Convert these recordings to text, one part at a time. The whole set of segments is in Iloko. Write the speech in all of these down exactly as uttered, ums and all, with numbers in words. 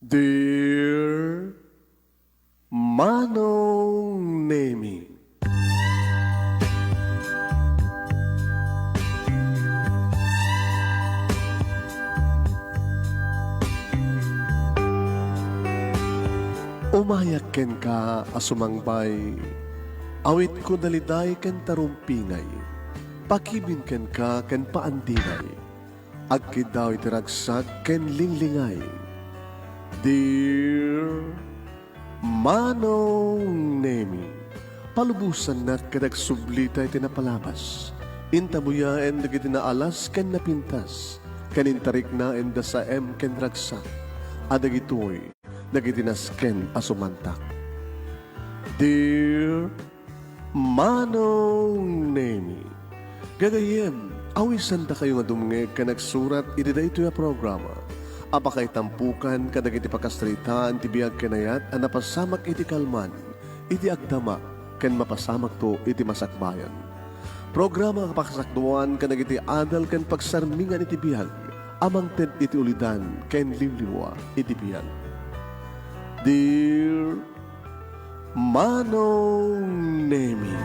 Dear Manong Nemi. Umayak kenka a sumangbay, awitko daliday ken tarumpingay, pakibin kenka ken paandingay. Agkiddaw iti ragsak ken linglingay. Dear Manong Nemi, palubosannak ket agsublita iti napalabas. Intabuyaen dagiti naalas ken napintas, ken intariknaen da saem ken ragsak, a dagitoy dagiti nasken a sumantak. Dear Manong Nemi, gagayyem, awisandakayo nga dumngeg ken agsurat iti daytoy a programa a pakaitampukan kadagiti pakasaritaan ti biag ken ayat a napasamak iti kalman, iti agdama, ken mapasamakto iti masakbayan. Programa a pakasakduan kadagiti adal ken pagsarmingan iti biag a mangted iti ulidan ken liwliwa iti biag. Dear Manong Nemi.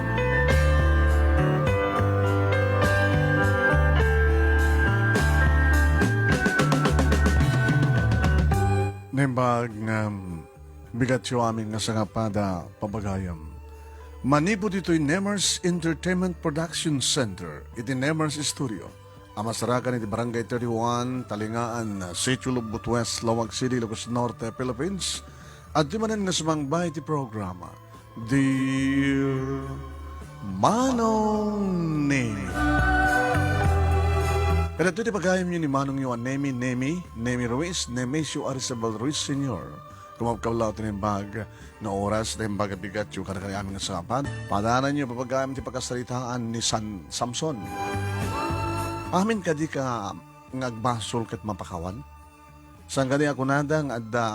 Naimbag nga bigatyo amin nga sangapada, pabagayam. Manipud ditoy Nemers Entertainment Production Center, iti Nemers Studio, a masarakan iti Barangay thirty-one, Talingaan, Sitio Lubot West, Laoag City, Ilocos Norte, Philippines, adtoy manen nga sumangbay iti programa, Dear Manong Nemi. Kadagitoy ti pagayamyo ni Manongyo a Nemi, Nemi, Nemi Ruiz, Nemesio Arcebal Ruiz Senior. Kumabkablaw ti naimbag nga oras, naimbag a bigatyo kadakami amin nga sangapada. Padaananyo, pabagayam ti pakasaritaan ni San Samson. Amin kadi ka nga agbasol ket mapakawan? Saan kadi a kunada nga adda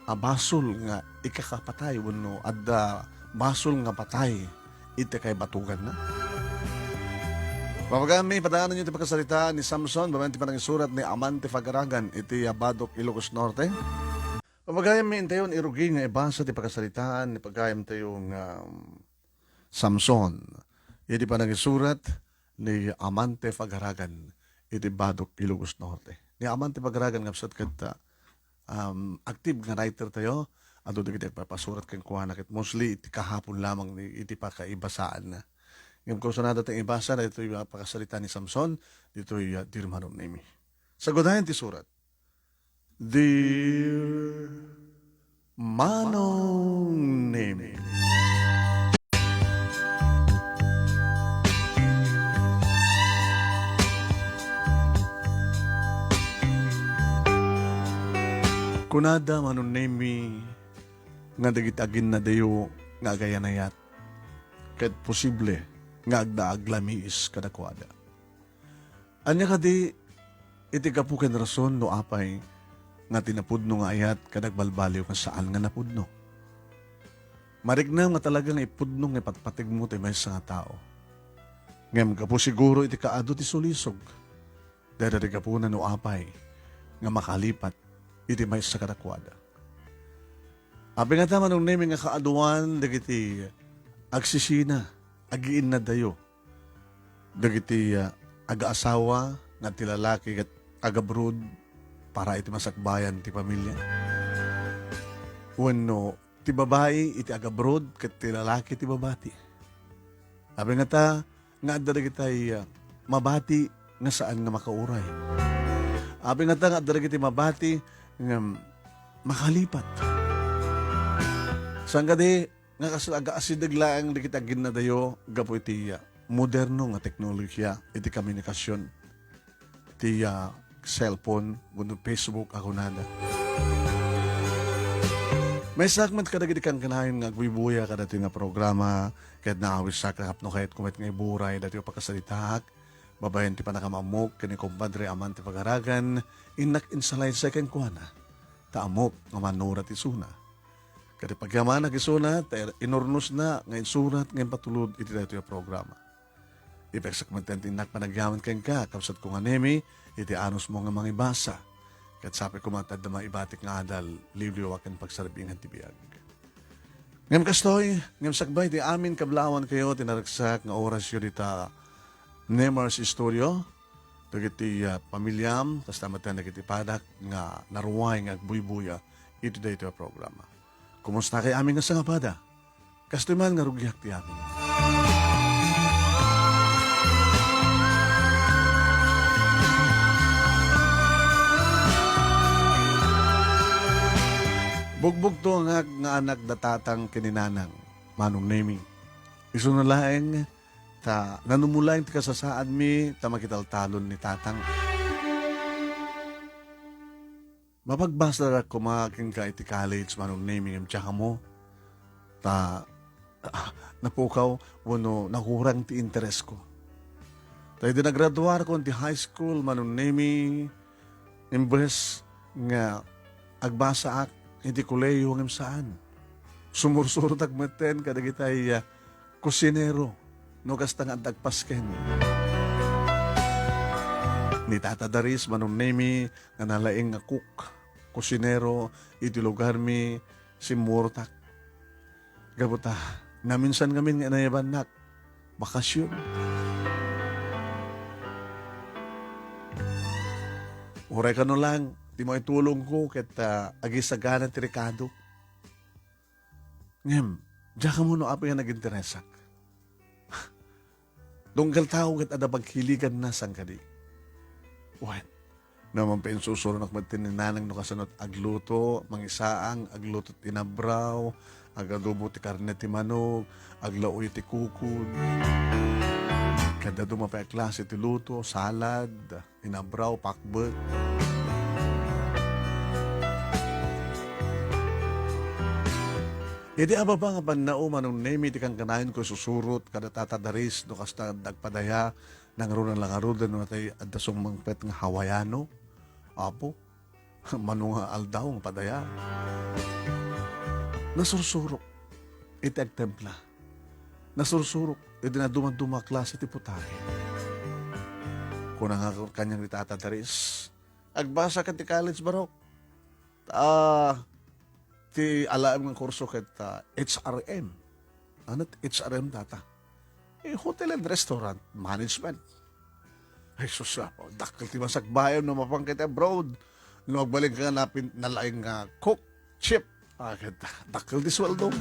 a basol nga ikakapatay wenno adda basol nga patay iti kaibatuganna? Pabagayammi, padaananyo ti pakasaritaan ni Samson babaen ti panangisurat ni Amante Fagaragan iti Abadok, Ilocos Norte. Pabagayammi, intayon irugi nga ibasa ti pakasaritaan ni pagayamtayo nga, um, Samson iti panangisurat ni Amante Fagaragan iti Badok, Ilocos Norte. Ni Amante Fagaragan, ngapsat ket, ah, um, active nga writer tayo, adu dagiti agpapasurat kenkuana ket mostly iti kahapon lamang ni, iti pakaibasaanna. Ngem kusunada ti ibasa daytoy, ah, pakasarita ni Samson, ditoy, ah, Dear Manong Nemi. Sagudayan ti surat. Dear Manong Nemi. Kunada, Manong Nemi, nga dagiti aginnadayo nga agayanayat ket posible nga agda aglamiis kadakuada. Ania kadi iti gapu ken rason no apay nga ti napudno nga ayat ket agbalbaliw nga saan nga napudno? Mariknam nga talaga nga ipudno nga ipatpategmo ti maysa nga tao. Ngem gapu siguro iti kaadu ti sulisog, dayta ti gapuna no apay nga makalipat iti maysa kadakuada. Apay ngata, Manong Nemi, nga kaaduan dagiti agsisina, agiinnadayo, dagiti, ah, agaasawa nga ti lalaki ket agabroad para iti masakbayan ti pamilia? Wenno ti babai iti agabroad ket ti lalaki ti babati? Apay ngata nga adda dagiti, ah, mabati nga saan nga makauray? Apay ngata nga adda dagiti mabati nga makalipat? Saan kadi nga kas-, agaasideg laeng dagiti aginnadayo gapu iti, ah, moderno nga teknolohiya iti komunikasion, ti, ah, cellphone wenno Facebook a kunada. Maysaak met kadagiti kankanayon nga agbuybuya kadatoy nga programa, ket naawisak tapno kayatko met nga iburay datoy a pakasaritaak. Babaen ti pannakamammok ken ni Kompadre Amante Fagaragan, innak insalaysay kenkuana, ta ammok nga mannura ti isuna. Ket ti pagyamanak isuna, ta inurnosna nga insurat nga impatulod iti daytoy a programa. Ipeksak met ti innak panagyaman kenka, kabsatko nga Nemi, iti anusmo nga mangibasa. Ket sapay koma ta adda maibatik nga adal, liwliwa ken pagsarbiingan ti biag. Ngem kastoy, ngem sakbay ti amin kablawan kayo ti naragsak nga orasyo dita Nemars Studio, dagiti, ah, pamiliam, kasta met dagiti padak nga naruay nga agbuybuya iti daytoy a programa. Kumusta kay amin nga sangapada? Kastoy man nga rugiak ti amin. Bugbugto nga, nga anak da tatang ken ni nanang, Manong Nemi. Isuno laeng ta nanumulaeng ti kasasaadmi ta makitaltalon ni tatang. Mapagbasadak koma kenka iti college, Manong Nemi, ngem diak ammo ta, ah, napukaw wenno nakurang ti interesko. Ta idi nagraduarko iti high school, Manong Nemi, imbes nga agbasaak iti kolehiyo ngem saan. Sumursurotak metten kadagitay, ah, kusinero no kasta nga adda agpasken. Ni Tata Daris, Manong Nemi, nga nalaing nga cook, kusinero, iti lugarmi, simmurotak. Gapu ta, naminsan ngamin nga inayabannak, bakasyon. Uray kano lang, ti maitulongko ket, ah, agisagana ti rekado. Ngem, diak ammo no apay nga naginteresak. Dunggal tao ket adda paghiliganna sangkadi. Wen, no, mapansusuronak met ti nanang no kasano agluto, mangisaang, agluto ti inabraw, agadobo ti karne ti manok, aglaoy ti kukon. Ket adda dumape a klase ti luto, salad, inabraw, pakbet. Iti ababa nga pannao, Manong Nemi, ti kankanayon ko isusurot kada Tata Daris no kasta agpadaya, nangruna la ngaruden no natay adda sumangpet nga Hawaiano. Apo, mano nga aldaw nga padaya. Nasursurok iti agtempla. Nasursurok iti nadumaduma a klase ti putahe. Kuna nga kaniak ni Tata Daris, agbasa ka ti college, barok. Ah, ti alaem nga kurso ket, ah, H R M. Ano ti H R M, Tata? Eh, Hotel and Restaurant Management. Ay, sus, ah, dakkel ti masakbayam no mapan ka iti abroad. No agbalin ka nga napin-, nalaing nga cook, chef. Ah, ket dakkel ti sueldo.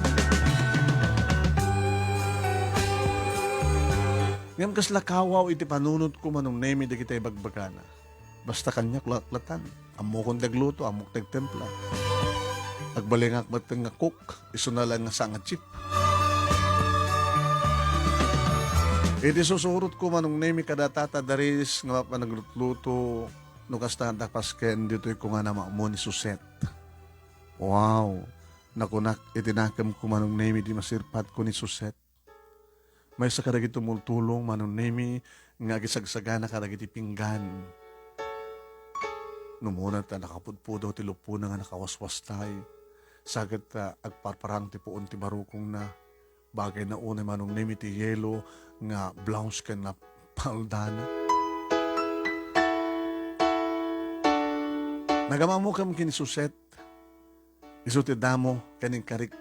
Ngem kasla kawaw iti panunotko, Manong Nemi, dagiti ibagbagana. Basta kaniak laklatan, ammokon ti agluto, ammok ti agtempla. Agbalingak met nga cook, isuna laeng nga saan nga chef. Iti susurotko, Manong Nemi, kada Tata Daris nga mapan aglutluto, no kasta nga agpasken, ditoy kungana nga ammo ni Suset. Wow! Nakunak iti nakemko, Manong Nemi, di masirpatko ni Suset. Maysa kadagiti tumultulong, Manong Nemi, nga agisagsagana kadagiti pinggan. Numona ta nakapudpudaw ti lupona nga nakawaswastay. Sa ket ta agparparang ti puon ti barukongna. Bagayna unay, Manong Nemi, ti yelo nga blouse ken napaldana. Nagamammokem ken ni Suset. Isu ti damo ken inkarik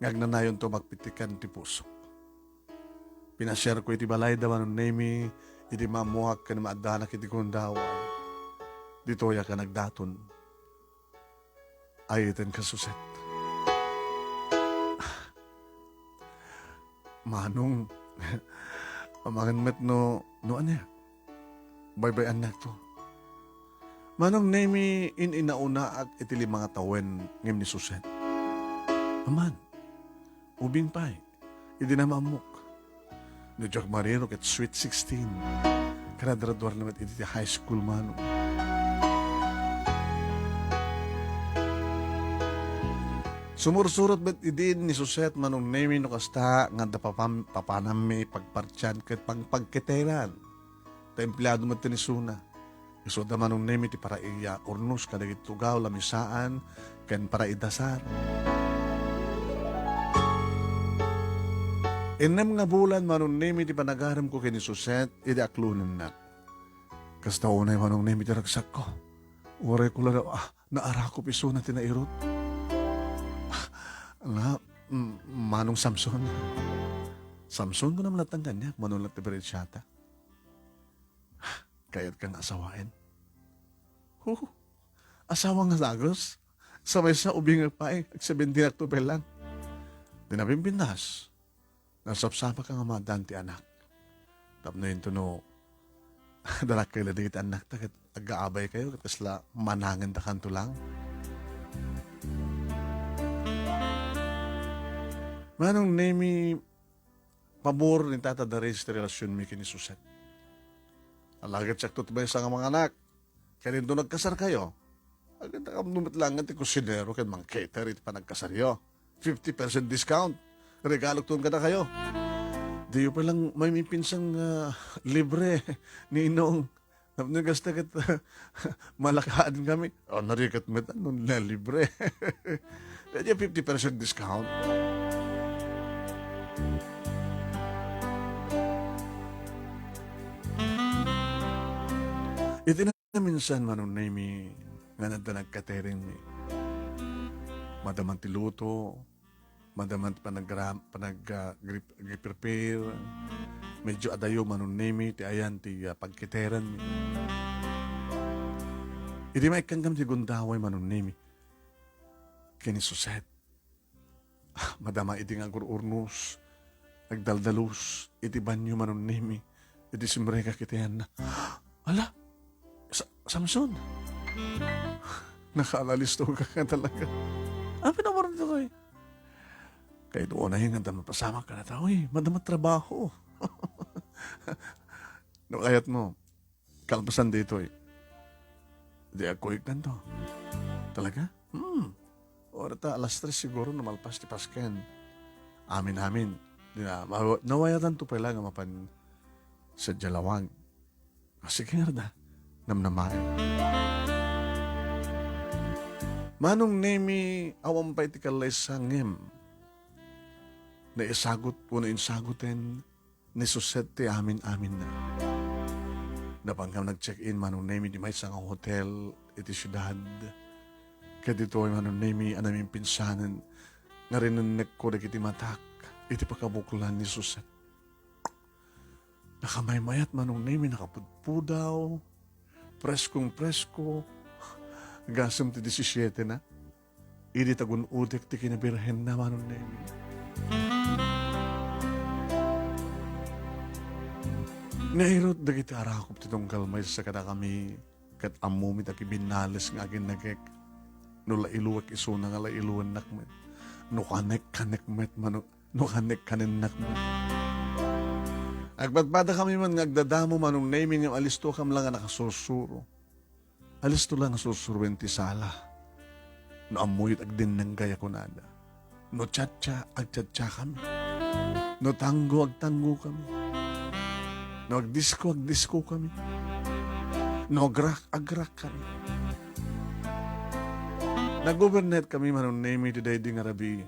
nga agnanayonto mapitikan ti pusok. Pinasiarko iti balayda, Manong Nemi, idi maammoak ken maaddanak iti gundaway. Ditoyak a nagdaton. Ayutenka, Suset. Manong, amangan met no, no ania? Baybay-annakto. Manong Nemi, in-inaunaak iti lima nga tawen ngem ni Suset. Aman, ubing pay, idi namammok. No diak mariro ket sweet sixteen. Graduar na met iti high school, Manong. Sumursurot met idin ni Suset, Manong Nemi, no kasta nga adda papam-, papanammi pagpartian ket pangpagketeran. Ta empleado met ti isuna. Isu da, Manong Nemi, ti paraiya urnos kadagiti tugaw, lamisaan, ken paraidasar. Innem nga bulan, Manong Nemi, ti panagaremko ken ni Suset idi aklonennak. Kasta unay, Manong Nemi, ti ragsakko. Uray ko la, ah, naarakop isuna ti nairut. Na, mm, Manong Samson. Samson, kunam latta kaniak, Manong latta Berensata. Kayat ka nga asawaen? Huh, asawa nga dagus? Sa maysa ubing pay, ag-seventeen october lang. Di na pimpintas. Nasapsapa ka nga maaddaan ti anak. Tapno intono, dalak kayo dagiti annakta, ket aggaabay kayo, ket kasla manangen da kanto lang. Manong Nemi, pabor ni Tata Darius ti relasionmi ken ni Suset. Alagad siak to ti maysa nga manganak. Ken inton nagkasar kayo, agdakam no met laeng ti kusinero ken mangcater iti panagkasaryo. Fifty percent discount. Regalok ton kada kayo. Diyo pay lang maipinsan nga libre, Ninong. Tapno kasta ket malakaden kami. O, narigat met, ano, na libre. Kaya fifty percent discount. Iti naminsan, Manong Nemi, nga adda nagkateringmi. Madama ti luto, madama ti panagra-, panag-, ah, grip-, gi-prepare. Medyo adayo, Manong Nemi, ti ayan ti, ah, pagkiteranmi. Idi maikkankam ti gundaway, Manong Nemi, ken ni Suset. Ah, madama idi nga agur-urnos, nagdaldalus iti banio, Manong Nemi, iti simrega iti ayanna. Ala, Sa-, Samson, nakaalalisto ka nga talaga. Apin a umurno ditoy? Kay doon na yung nga mapasamak ka na tao eh. Madama trabaho. No kayat mo, kalpasan ditoy. Di ako iknan to. Talaga? Hmm. Ora ta, alas tres siguro no malpas ti pasken. Amin-amin. Di na, mawa-, nawayatanto pay la nga mapan sa Jalawag. Ah, sige, ngarda. Namnamaen. Manong Nemi, awan pay ti kallaysa ngem naisagut wenno insagoten ni Suset ti amin-aminna. Napankam nag-check-in, Manong Nemi, di maysa nga hotel iti siudad. Ket ditoy, Manong Nemi, a namimpinsanen nga rinennekko dagiti matak iti pakabuklan ni Suset. Nakamaymayat, Manong Nemi, nakapudpudaw, preskong presko, gasem ti disisiete na. Idi tagun-odek ti kinabirhenna, Manong Nemi. Nairut dagiti arakop ti tunggal maysa kadakami, ket ammomi ti binnales nga aginnagek. No lailuek isuna nga lailuennak met. No kanek-kanek met, Manong, no kanek-kanennak met. Agpadpadakami man nga agdadamo, Manong Nemi, ngem alistokam la nga nakasursuro. Alisto la nga sursuroen ti sala. No ammoyo ti agdinnenggay a kunada. No chacha, agchacha kami. No tango, agtango kami. No agdisko, agdisko kami. No agrak, agrak kami. Nag-overnight kami, Manong Nemi, ti daydi nga rabii.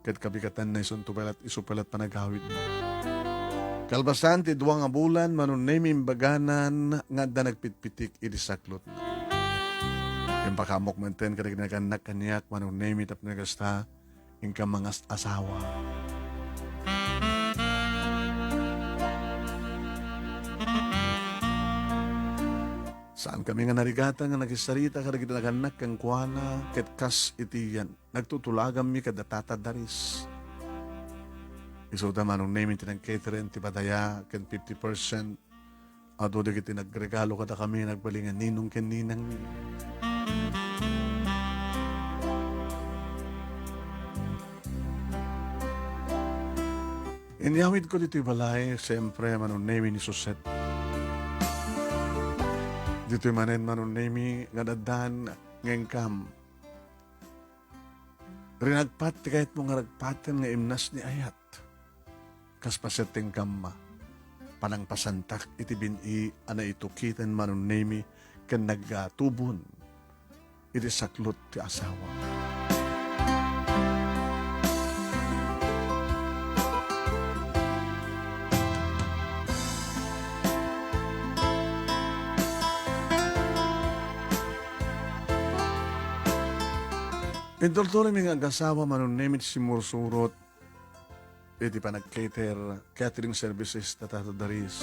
Ket kabikatanna isunto pay lat-, isu pay lat panagawidna. Kalpasan ti dua nga bulan, Manong Nemi, imbaganan nga adda nagpitpitik iti saklotna. Impakaamok manten kadagiti nagannak kaniak, Manong Nemi, tapno kasta, inka mangas-asawa. Saan kami nga narigatan nga nagisarita kadagiti nagannak kenkuana, ket kas iti yan, nagtutulaganmi kada Tata Daris. Isuda, Manong Nemi, ti nagketeren ti padaya ken fifty percent. Adu dagiti nagregalo kadakami, nagbalin nga ninong ken ninangmi. Inyawidko ditoy balay, siyempre, Manong Nemi, ni Suset. Ditoy manen, Manong Nemi, nga addan nga inkam. Rinagpat ti kayatmo nga ragpaten nga imnas ni ayat. Kas paset ti inkam, panangpasantak iti bin-i a naitukiten, Manong Nemi, ken nagatubon iti saklot ti asawa. Intultuloymi nga agasawa, Manong Nemi, ti simmursurot iti panag-cater, catering services ta Tata Darius.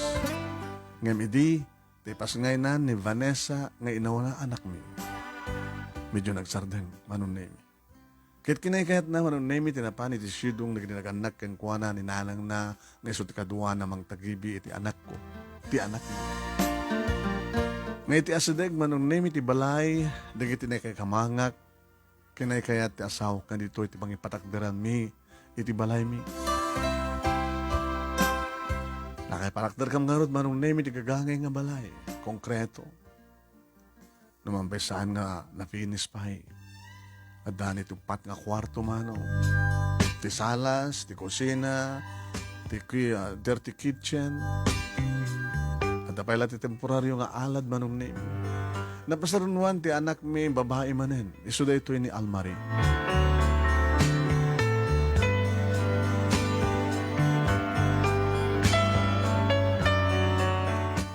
Ngem idi, ti pasngaynan ni Vanessa nga inawna anakmi, medyo nagsardeng, Manong Nemi. Ket kinaykayatna, Manong Nemi, ti napan iti sidong dagiti nag-annak kenkuana ni nanangna nga isu ti kaduana mangtagibi iti anakko, ti anakmi. Nga iti asideg, Manong Nemi, ti balay dagiti naikakamangak, kinaykayat ti asawak nga ditoy ti pangipatakderanmi iti balaymi. Nakaipatakderkam ngarud, Manong Nemi, ti gagangay nga balay, konkreto. No mampaisaan nga napinis pay, adda ni ti uppat nga kuarto, Manong. Ti salas, ti kusina, ti ki-, ah, dirty kitchen. Adda pay la ti temporario nga alad, Manong Nemi. Napasarunoan ti anakmi babai manen. Isu daytoy ni Almari.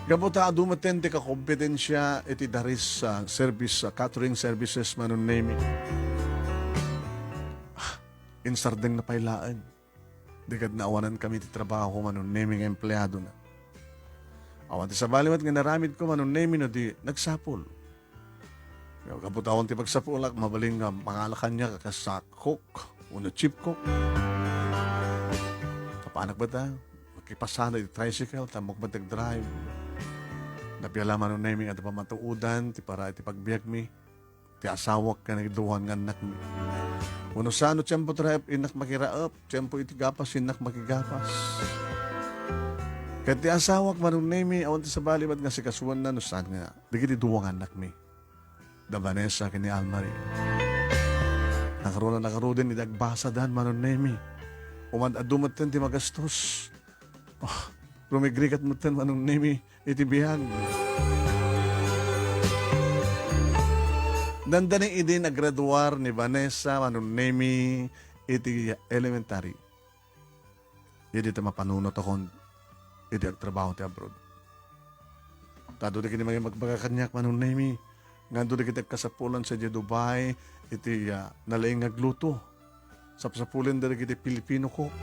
Gapu ta adu metten ti kakompetensia iti Darius, ah, service, ah, catering services, Manong Nemi. Ah, insardengna pay laeng. Di ket naawanan kami ti trabaho, Manong Nemi, nga empleadona. Awan ti sabali met nga inaramidko, Manong Nemi, no di nagsapul. Gapu ta awan ti pagsapulak, mabalin nga mangala kaniak a kas a cook wenno chief cook. Kapanak met a makipasada iti tricycle, ta ammok met ti agdrive. Napia la, Manong Nemi, nga adda pamatuodan ti para iti pagbiagmi, ti asawak ken iduaen nga annakmi. Wenno saan no tiempo ti raep, innak makiraep, tiempo iti gapas, innak makigapas. Ket ti asawak, Manong Nemi, awan ti sabali met nga sikasuanna no saan nga dagiti dua nga annakmi, da Vanessa ken ni Almari. Nakaruna, nakaruden idi agbasadan, Manong Nemi. Umad-adu metten ti magastos. Oh, rumigrigat metten, Manong Nemi, iti biag. Dandani idi naggraduar ni Vanessa, Manong Nemi, iti elementary. Idi ta mapanunotakon iti agtrabaho ti abroad. Ta adu dagiti mangibagbaga kaniak, Manong Nemi, nga adu dagiti agkasapulan sadiay Dubai iti, ah, nalaing nga agluto. Sapsapulenda dagiti Filipino cook.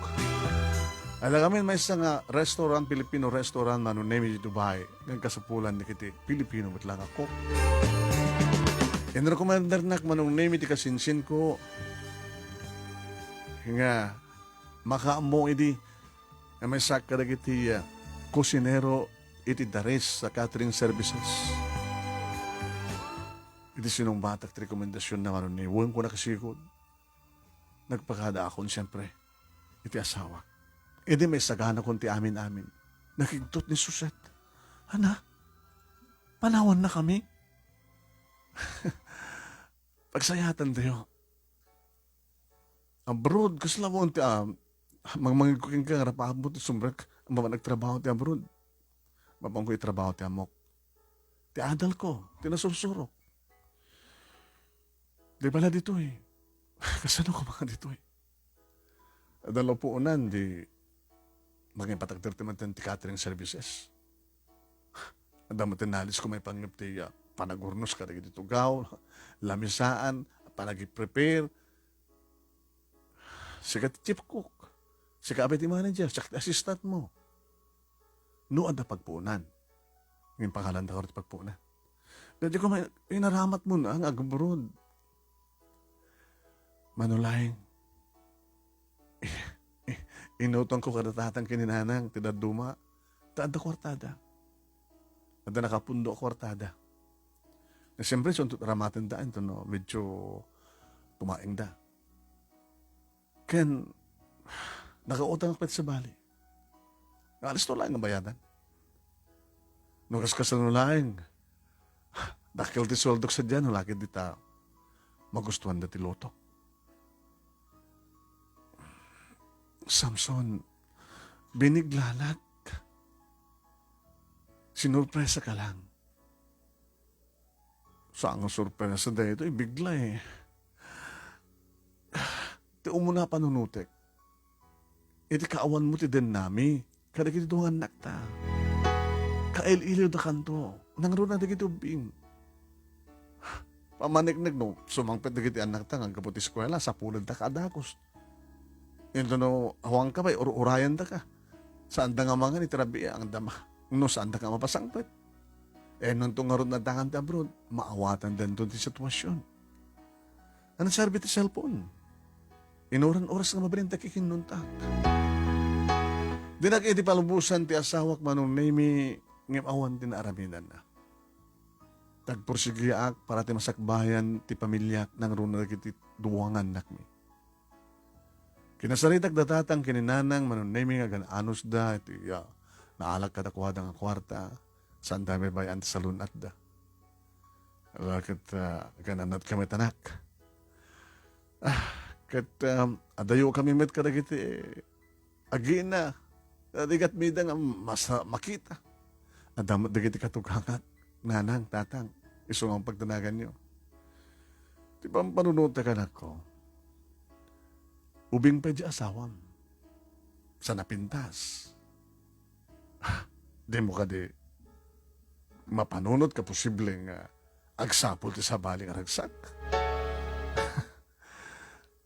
Adda ngamin maysa nga restaurant, Filipino restaurant, Manong Nemi, iti Dubai, nga agkasapulan dagiti Filipino met la nga cook. Inrekomendarnak, Manong Nemi, ti kasinsinko nga makaammo idi nga maysaak kadagiti, ah, kusinero iti Darius a catering services. Iti sinungbatak ti rekomendasionna, Manong Nemi, wen ko nakasigud. Nagpakadaakon, siempre, iti asawak. Idi maisaganakon ti amin-amin, nakigtot ni Suset. Ana, panawannakami? Pagsayatantayo. Abroad, kasla mo ti, ah, mangmangegko kenka nga rapaabot ti sumrek, mapan agtrabaho ti abroad. Mapanko itrabaho ti ammok. Ti adalko, ti nasursurok. Di bala ditoy. Kasano ko mga ditoy? Adda la puonan, di mangipatagder ti metten ti catering services. Adda met nalisko maipanggep ti, ah, panagurnos kadagiti tugaw, lamisaan, panagiprepare. Sika ti chief cook. Sika abay ti manager, siak ti assistant mo. No adda pagpuonan. Ngem pangalanda ko ti pagpuonan. Dadi ko may, inaramat mo na nga agabroad. Manulaing. Inutang ko kada tatang ken ni nanang ti dadduma. Ta adda kuartada. Adda nakapundo a kuartada. Na siyempre, suntot ramatenda ento no, medyo tumaengda. Ken, nakautang pay ti sabali. Nga alisto laeng nga bayadan. No kaskasano laeng, dakkel ti sueldok sadiay, no la ket dita magustuanda ti luto. Samson, biniglalak. Sinurpresa ka lang. Saan nga sorpresa daytoy, bigla eh. Ti umuna a panunotek, iti kaawan mo ti dennami kadagiti dua nga annakta. Kail-iliwdakanto. Nangruna dagiti ubbing. Pammaniknek no sumangpet dagiti annakta nga aggapu ti eskuela, sapulendaka a dagus. Inton no awanka pay, ur-urayendaka. Saanda nga mangan iti rabii, anda ma-, no saanda nga mapasangpet. Eh, no inton ngarud addangan ti abroad, maawatandento ti sitwasion. Ano serbi ti cellphone? Inuran-oras nga mabalinta kikinnuntak. Dinak idi palubosan ti asawak, Manong Nemi, ngem awan ti naaramidanna. Tagpursigiak para ti masakbayan ti pamiliak nangruna dagiti duangan nakmi. Kinasaritak da tatang ken ni nanang, Manong Nemi, nga agan-anosda iti, ah, naalak kadakuada nga kuarta, saanda maybay-an ti salun-atda. Ala ket, ah, agan-anat kami tanak. Ah, ket, um, adayo kami met kadagiti agina. Rigat mida nga masa-, makita. Adda met dagiti katugangak, nanang, tatang, isu nga pagdanaganyo. Ti pampanunotek, anakko, ubing pay di asawam. Sa napintas. Dimo kadi mapanunot ka posible nga agsapul ti sabali nga ragsak?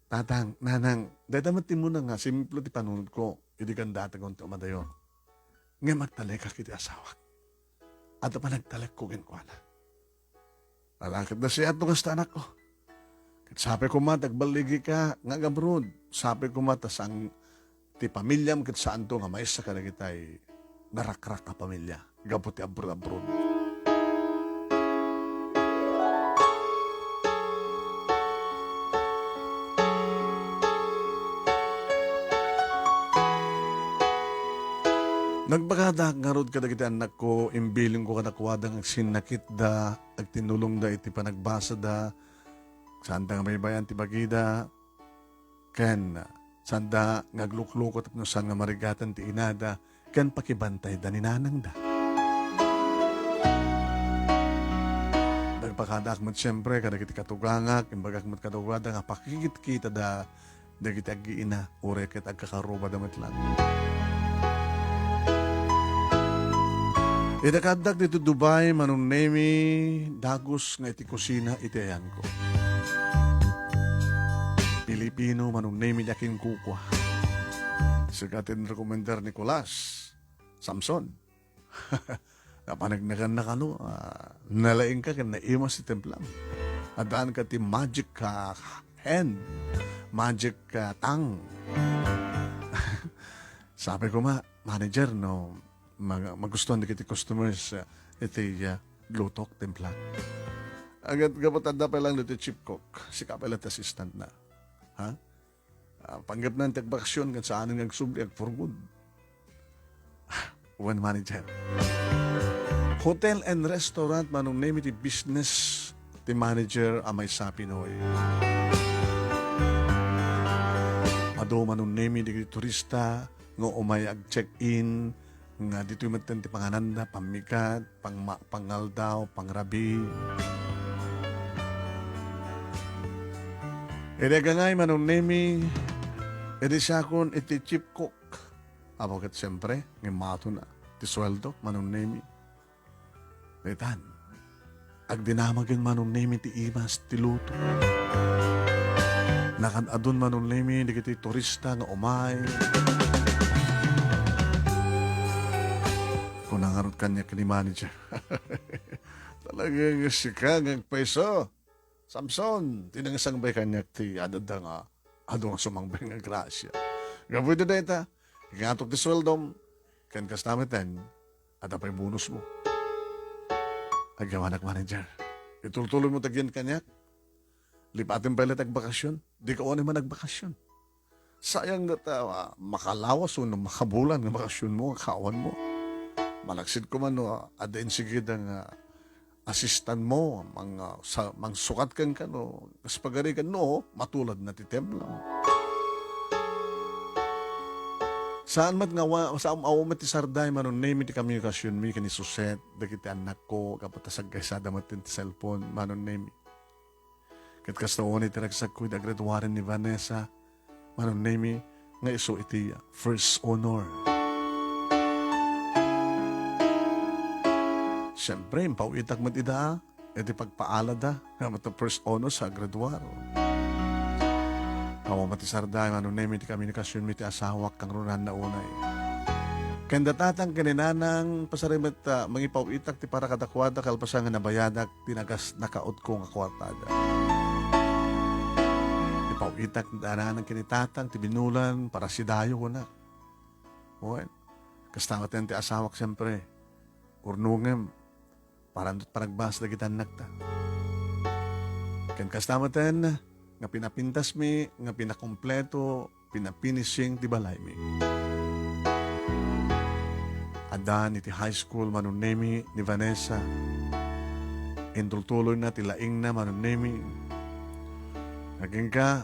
Tatang, nanang, dayta met ti umuna nga simplo ti panunotko idi kandatagon ti umadayo. Ngem agtalekak iti asawak. Adda panagtalekko kenkuana. Ala ket nasayaat no kasta, anakko. Ket sapay koma ti agballigika nga agabroad. Sapay koma ta saan ti pamiliam ket saanto nga maysa kadagitay narakrak a pamilia gapu ti abroad-abroad. Nagbagadak ngarud kadagiti annakko, imbilinko kadakuada nga agsinnakitda, agtinulongda iti panagbasada, saanda nga maybay-an ti bagida, ken saanda nga agluklukot tapno saan nga marigatan ti inada ken pakibantayda ni nanangda. Nagbagadak met siempre kadagiti katugangak, imbagak met kadakuada nga pakikitkitada dagiti aggiina, uray ket agkakarrubada met laeng. Ida kaaddak ditoy Dubai, Manong Nemi, dagus nga iti kusina iti ayanko. Pilipino, Manong Nemi, ti akinkukua. Sika ti nrekomendar ni Kulas, Samson. Napaneknekannak, ano, ah, nalaingka ken naimas ti templam. Addaanka ti magic, ah, hand, magic, ah, tongue. Sapay koma, manager, no, mag-, magustuhan dagiti customers, ah, iti, ah, lutok, timpla. Agad gapu ta adda pay lang ditoy chief cook, sika pay lang ti assistant na. Ha? Ah, panggepna ti agbakasyon ken saanen nga agsubli, agpurgod. Wen manager. Hotel and restaurant, Manong Nemi, ti business ti manager a maysa Pinoy. Adu, Manong Nemi, dagiti turista nga umay ag-check-in, nga ditoy metten ti pangananda, pammigat, pangma-, pangaldaw, pangrabii. Idi agangay, Manong Nemi, idi siakon iti chief cook. Apo ket siempre, nga imatona ti sueldo, Manong Nemi. Daytan, agdinamagen, Manong Nemi, ti imas ti luto. Nakad-adun, Manong Nemi, dagiti turista nga umay. Kuna ngarud kaniak ni manager, "Talaga nga sika nga agpayso, Samson, ti nangsangbay kaniak ti adda nga adu nga sumangbay nga grasia. Gapu iti dayta, ingatok ti sueldom, ken kasta metten, adda pay bonus mo." Agyawanak, manager. Itultuloy mo tagian kaniak. Lipaten pay latta agbakasyon. Dika unay man agbakasyon. Sayang nga ta, ah, makalawas wenno makabulan nga bakasyon mo, nga kaawan mo. Malaksid ko man no, ah, adda insigida nga assistant mo, mang, ah, sa, mangsukat kenka no, kas pagarigan no, matulad na ti templo. Saan met nga wa-, saan awa met ti sarday, Manong Nemi, ti komunikasionmi ken ni Suset, dagiti annakko, gapu ta saggaysada met ti cellphone, Manong Nemi. Ket kasta unay ti ragsakko idi aggraduaren ni Vanessa, Manong Nemi, nga isu iti first honor. Siempre, impaw-itak met ida, iti pagpaalada, nga first honors a graduar. Awan met ti sarda, Manong Nemi, ti komunikasionmi ti asawak, kangrunanna unay. Ken da tatang ken ni nanang, pasari met, ah, mangipaw-itak ti para kadakuada, kalpasan nga nabayadak ti nagas-, nakautko nga kuartada. Ipaw-itak da nanang ken ni tatang ti binulan para sidayo, kunak. Wen, kasta met ti asawak, siempre, urnongem, para panagbaas dagiti annakta. Ken kasta met nga pinapintasmi, nga pinakompleto, pinafinishing ti balaymi. Addan iti high school, Manong Nemi, ni Vanessa. Intultuloyna ti laingna, Manong Nemi. Agingga,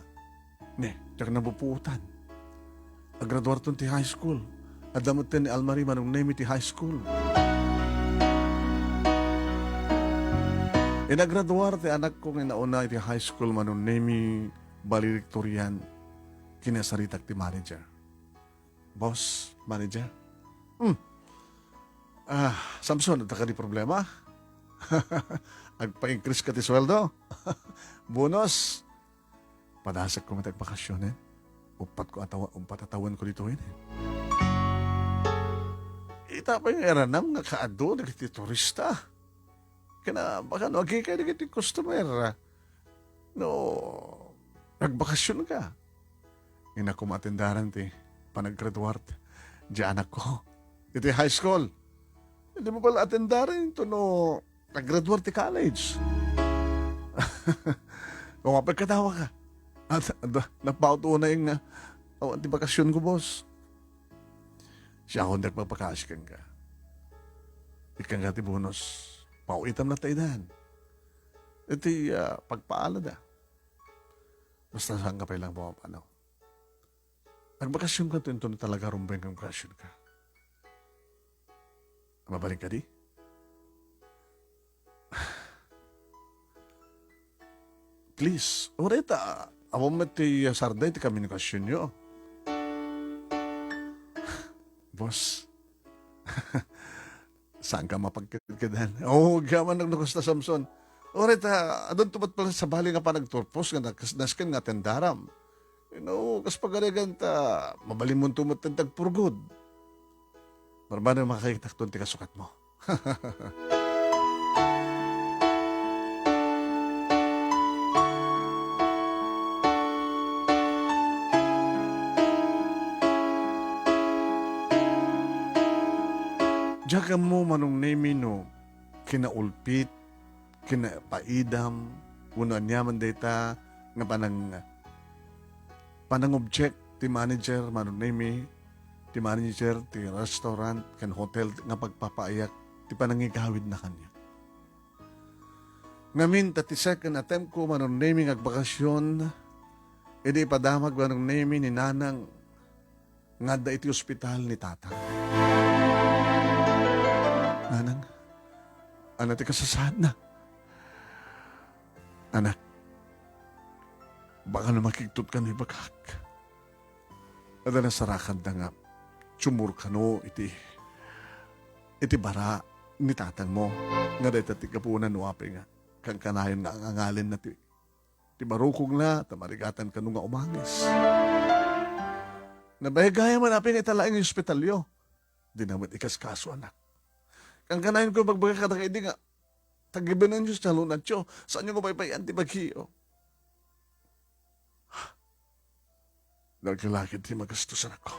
ne, diak napupuotan. Agraduarton ti high school. Adda met ni Almarie, Manong Nemi, ti high school. Inagraduar ti anakko nga nauna iti high school, Manong Nemi, valedictorian. Kinasaritak ti manager. Boss, manager? Hmm. Ah, Samson, adda kadi problema? Agpa-increase ka ti sueldo? Bonus? Padasek ko met agbakasyon, eh. Uppat ko atawa-, uppat a tawen ko ditoy, eh. Ita pay nga iranam nga kaadu dagiti turista. Ken, ah, baka no agikay dagiti customer, ah, no agbakasyon ka. Innak koma atendaran ti panaggraduar ti anakko iti high school. Di mo pala atendaran ito no naggraduar ti college. Kung apay kadawa ka. At, at, napaut unay nga, awan ti bakasyon ko, boss. Siakon diak mapakaasi kenka. Ikkan ka ti bonus. Pauitam na taidan. Iti, ah, pagpaalada. Basta saan ka pay lang pumapanaw. Nagbakasyon ka, tinto na talaga rumbeng kang bakasyon ka. Mabalin ka di? Please, uray ta, awan met ti, ah, sarday ti komunikasionyo. Boss, saan ka mapagkidkidan? Oo, agyaman naglukas ta, Samson. Uray ta, adun tumat pala sabali nga panagturpos nga nas-, nasken nga atendaram. You know, kas pagarigan ta, mabalinmonto met ti agpurgod. Marbane makakitakton ti kasukatmo. Diak ammo, Manong Nemi, no kinaulpit, kinapaidam, wenno aniaman dayta nga panang-, panangobjek ti manager, Manong Nemi, ti manager ti restaurant ken hotel nga pagpapaayak ti panangigawidna kaniak. Ngamin ta ti second attempt ko, Manong Nemi, nga agbakasyon, idi ipadamag, Manong Nemi, ni Nanang nga adda iti ospital ni Tatang. Nanang, ania ti kasasaadna? Anak, baka no makigtot kano ibagak. Adda nasarakanda nga sumur kano iti, iti bara ni tatangmo, nga dayta ti gapuna no apay nga kankanayon nga angangalinna ti, ti barukongna, ta marigatan kano nga umangis. Nabayag gayam man apay nga ita laeng nga ospitalyo. Dina met ikaskaso, anak. Kankanayon ko ibagbaga kadakayo idi nga, tagibenenyo ti salunatyo, saanyo nga paypayan ti bagiyo. Lagi-lagi ti magastos, anakko.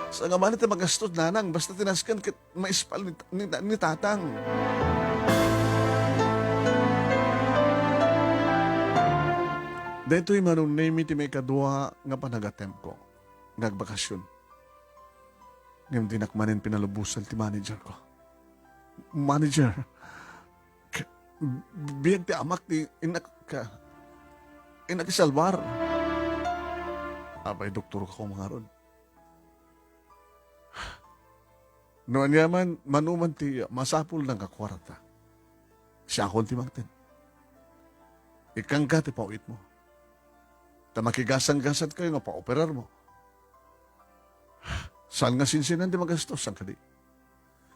Saan nga manen ti magastos, nanang, basta ti nasken ket maispal ni, ni, ni tatang. Daytoy, Manong Nemi, ti maikadua nga panag-attempt ko nga agbakasyon. Ngem dinak manen pinalubosan ti manager ko. Manager, k-, biag ti amak ti innak ka-, innak isalbar. Apay doktor ka koma ngarud. No aniaman, mano man ti masapulna nga kuarta, siakon ti mangted. Ikkanka ti pawitmo. Ta makigasanggasat kayo nga paoperarmo. Saan nga sinsinan ti magastos, saan kadi?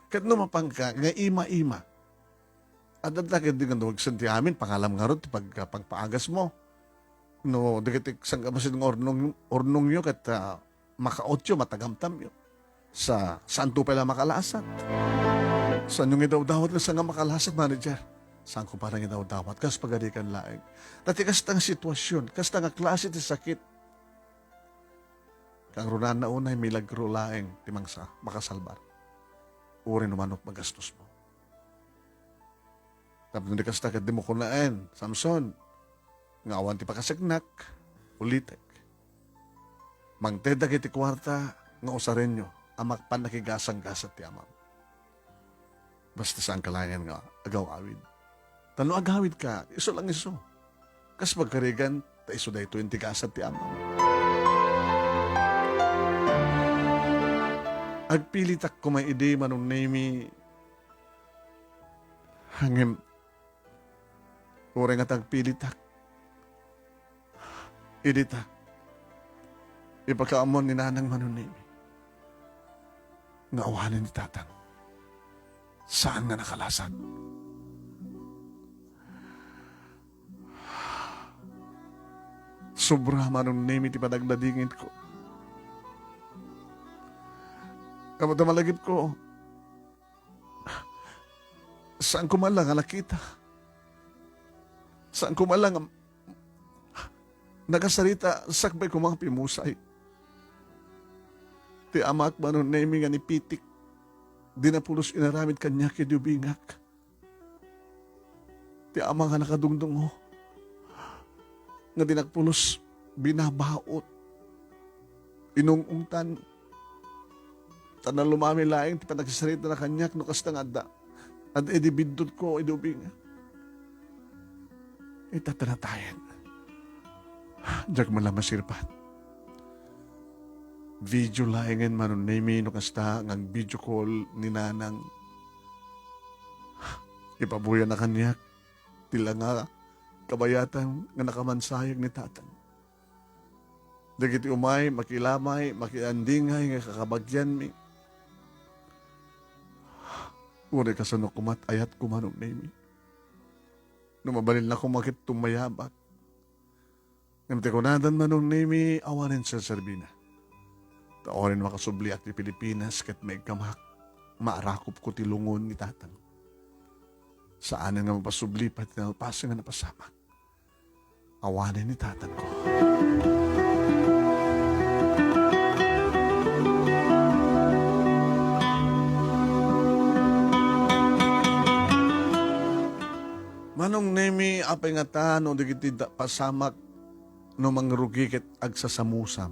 Ket no mapanka nga ima-ima, Adda ketdi nga dumagsen ti amin, pangalam ngarud ti pag-, pagpaagasmo. No, dagiti sangkabassit nga urnong-, urnongyo ket, ah, makaotyo, matagamtamyo. Sa, saanto pay la makalasat? Saanyo nga idawdawat nga saan nga makalasat, manager? Saanko pay la nga idawdawat? Kas pagarigan laeng. Ta ti kasta nga sitwasyon, kasta nga klase ti sakit, kangrunana unay milagro laeng ti mangsa-, makasalbar. Uray no manok magastos mo. Tapno di kasta ket dimo kunaen, Samson, nga awan ti pakasaknak, ulitek. Mangted dagiti kuarta nga usarenyo a mapannakigasa-gasat ti amam. Basta saanka laengen nga agaw-awid. Ta no agawidka, isu lang isu. Kas pagarigan, ta isu daytoy ti gasat ti amam. Agpilitak koma idi, Manong Nemi, ngem uray nga tagpilitak, idi ta ipakaammuan ni Nanang, Manong Nemi, nga awanen ni Tatang. Saan nga nakalasat. Sobra, Manong Nemi, ti panagladingitko. Apo ta malagipko, saanko man la nga nakita. Saanko man la nga nakasarita sakbay koma nga pimusay. Ti amak, Manong Nemi, nga nipitik, dina pulos inaramid kaniak idi ubingak. Ti ama nga nakadungdungo, nga dinak pulos binabaut, inung-ungtan, ta nalumami laeng ti panagsasaritana kaniak no kasta nga adda, adda idi biddutko idi ubingak. Ita ta natayen. Diak man la masirpat. Video laengen, Manong Nemi, no kasta nga ag-video call ni Nanang. Ipabuyanak kaniak ti la nga kabayatan nga nakamansayeg ni Tatang. Dagiti umay, makilamay, makiandingay nga kakabagianmi. Uray kasano komat ayatko, Manong Nemi. No mabalinna koma ket tumayabak. Ngem ti kunadan, Manong Nemi, awanen serserbina. Ta uray no makasubliak ti Pilipinas ket maikkamak, maarakupko ti lungon ni Tatang. Saanen nga mapasubli pay ti nalpasen nga napasamak. Awanen ni Tatangko. Manong Nemi, apay ngata no dagiti da-, pasamak no mangrugi ket agsasamusam,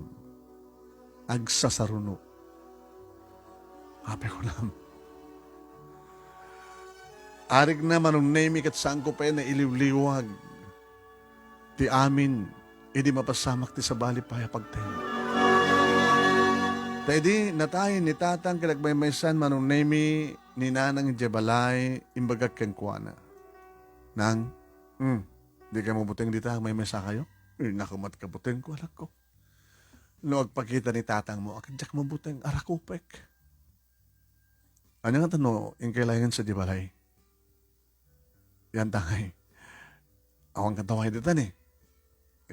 agsasaruno? Apay kunam? Arigna, Manong Nemi, ket saanko pay nailiwliwag ti amin idi mapasamak ti sabali pay a pagteng. Ta idi natayen ni Tatang ket agmaymaysan, Manong Nemi, ni Nanang idiay balay, imbagak kenkuana, "Nang, mm, dikay mabuteng dita, agmaymaysakayo?" "Eh, naku, mat kabutengko, anakko. No agpakita ni Tatangmo a diak mabuteng, arakupek." "Ania ngata no inkay laengen sadiay balay?" "Yan tangay. Awan katawaay dita ni.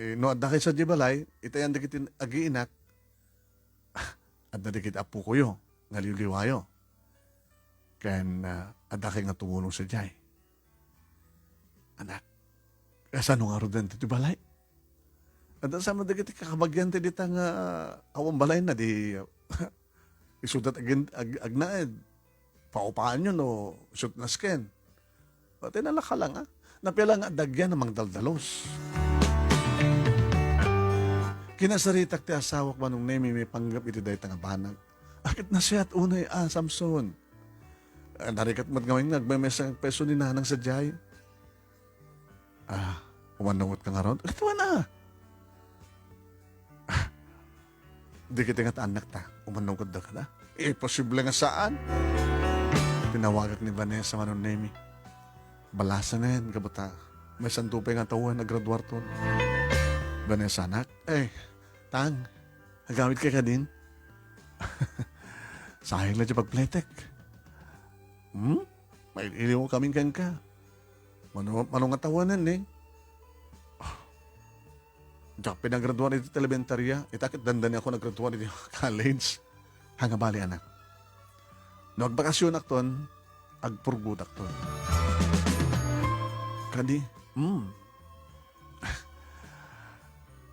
Eh, no adda kay sadiay balay, itayan dagiti agiinak, adda dagiti appokoyo nga liwliwayo. Ken, ah, adda kay nga tumulong sadiay." "Anak, kasano ngaruden ti balay?" "Adda sa man dagiti kakabagian ti dita nga awan balayna, di isudat agin-, ag-, agnaed. Paupaanyo no isut nasken." Pati nalaka lang, ah. Napia lang nga adda agian a mangdaldalos. Kinasaritak ti asawak, Manong Nemi, maipanggep iti dayta nga banag. Ket nasayaat unay, ah, Samson. Ah, narigat met ngamin nga agmaymaysa nga agpayso ni Nanang sadiay. "Ah, umannong ka ngarud?" "Ket wen a. Ah, dagiti nga annakta, umannong kada kada?" "Eh, posible nga saan." Tinawagak ni Vanessa, Manong Nemi. Balasanen, kabata. Maysanto pay nga tawen, agraduarton. "Vanessa, anak." "Eh, Tang, agawidka kadin?" "Sayang la ti pagpletek." "Hmm? Mail-iliw kamin kenka." Mano, mano nga tawanen ni? Ah, diak pinagraduar iti elementarya. Ita ket dandani ako nagraduar iti college. Haan nga bali, anak. No agbakasionakton, agpurgudakton. Kadi, hmm.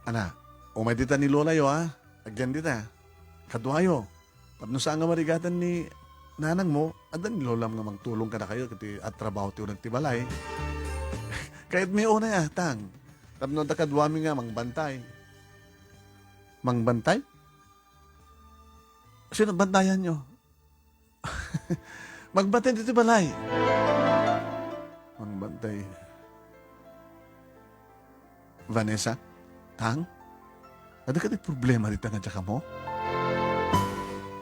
Ana, umay dita ni lolayo, ha? Agyan dita. Kaduayo. Tapno saan nga marigatan ni nanangmo, adda ni lolam nga mangtulong kadakayo iti atrabaho ti uneg ti balay. Kayatmi unay, ah, tang. Tapno adda kaduami nga mangbantay. Mangbantay? Sino bantayanyo? Magbantay ditoy balay. Magbantay. Vanessa, tang? Adda kadi problema dita nga diak ammo?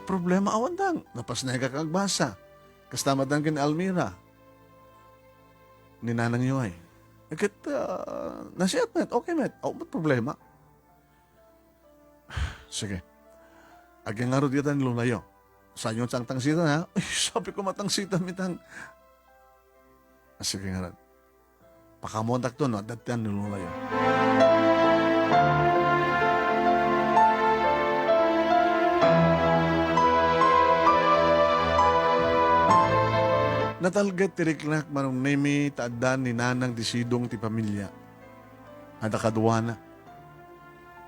Problema? Awan, tang. Napasneka nga agbasa. Kasta met ken Almira. Ni nanangyo ay. Ket, ah, nasayaat met, okay met. Awan met problema. Sige. Agyan ngarud ita ni lolayo. Saanyo tangtangsitan, ha? Ay, sabi ko, matangsitan mi, tang. Ah, sige ngarud. Pakaammoantakto no adda ti ni lolayo. Natalged ti riknak, Manong Nemi, ta adda ni nanang ti sidong ti pamilia. Adda kaduana.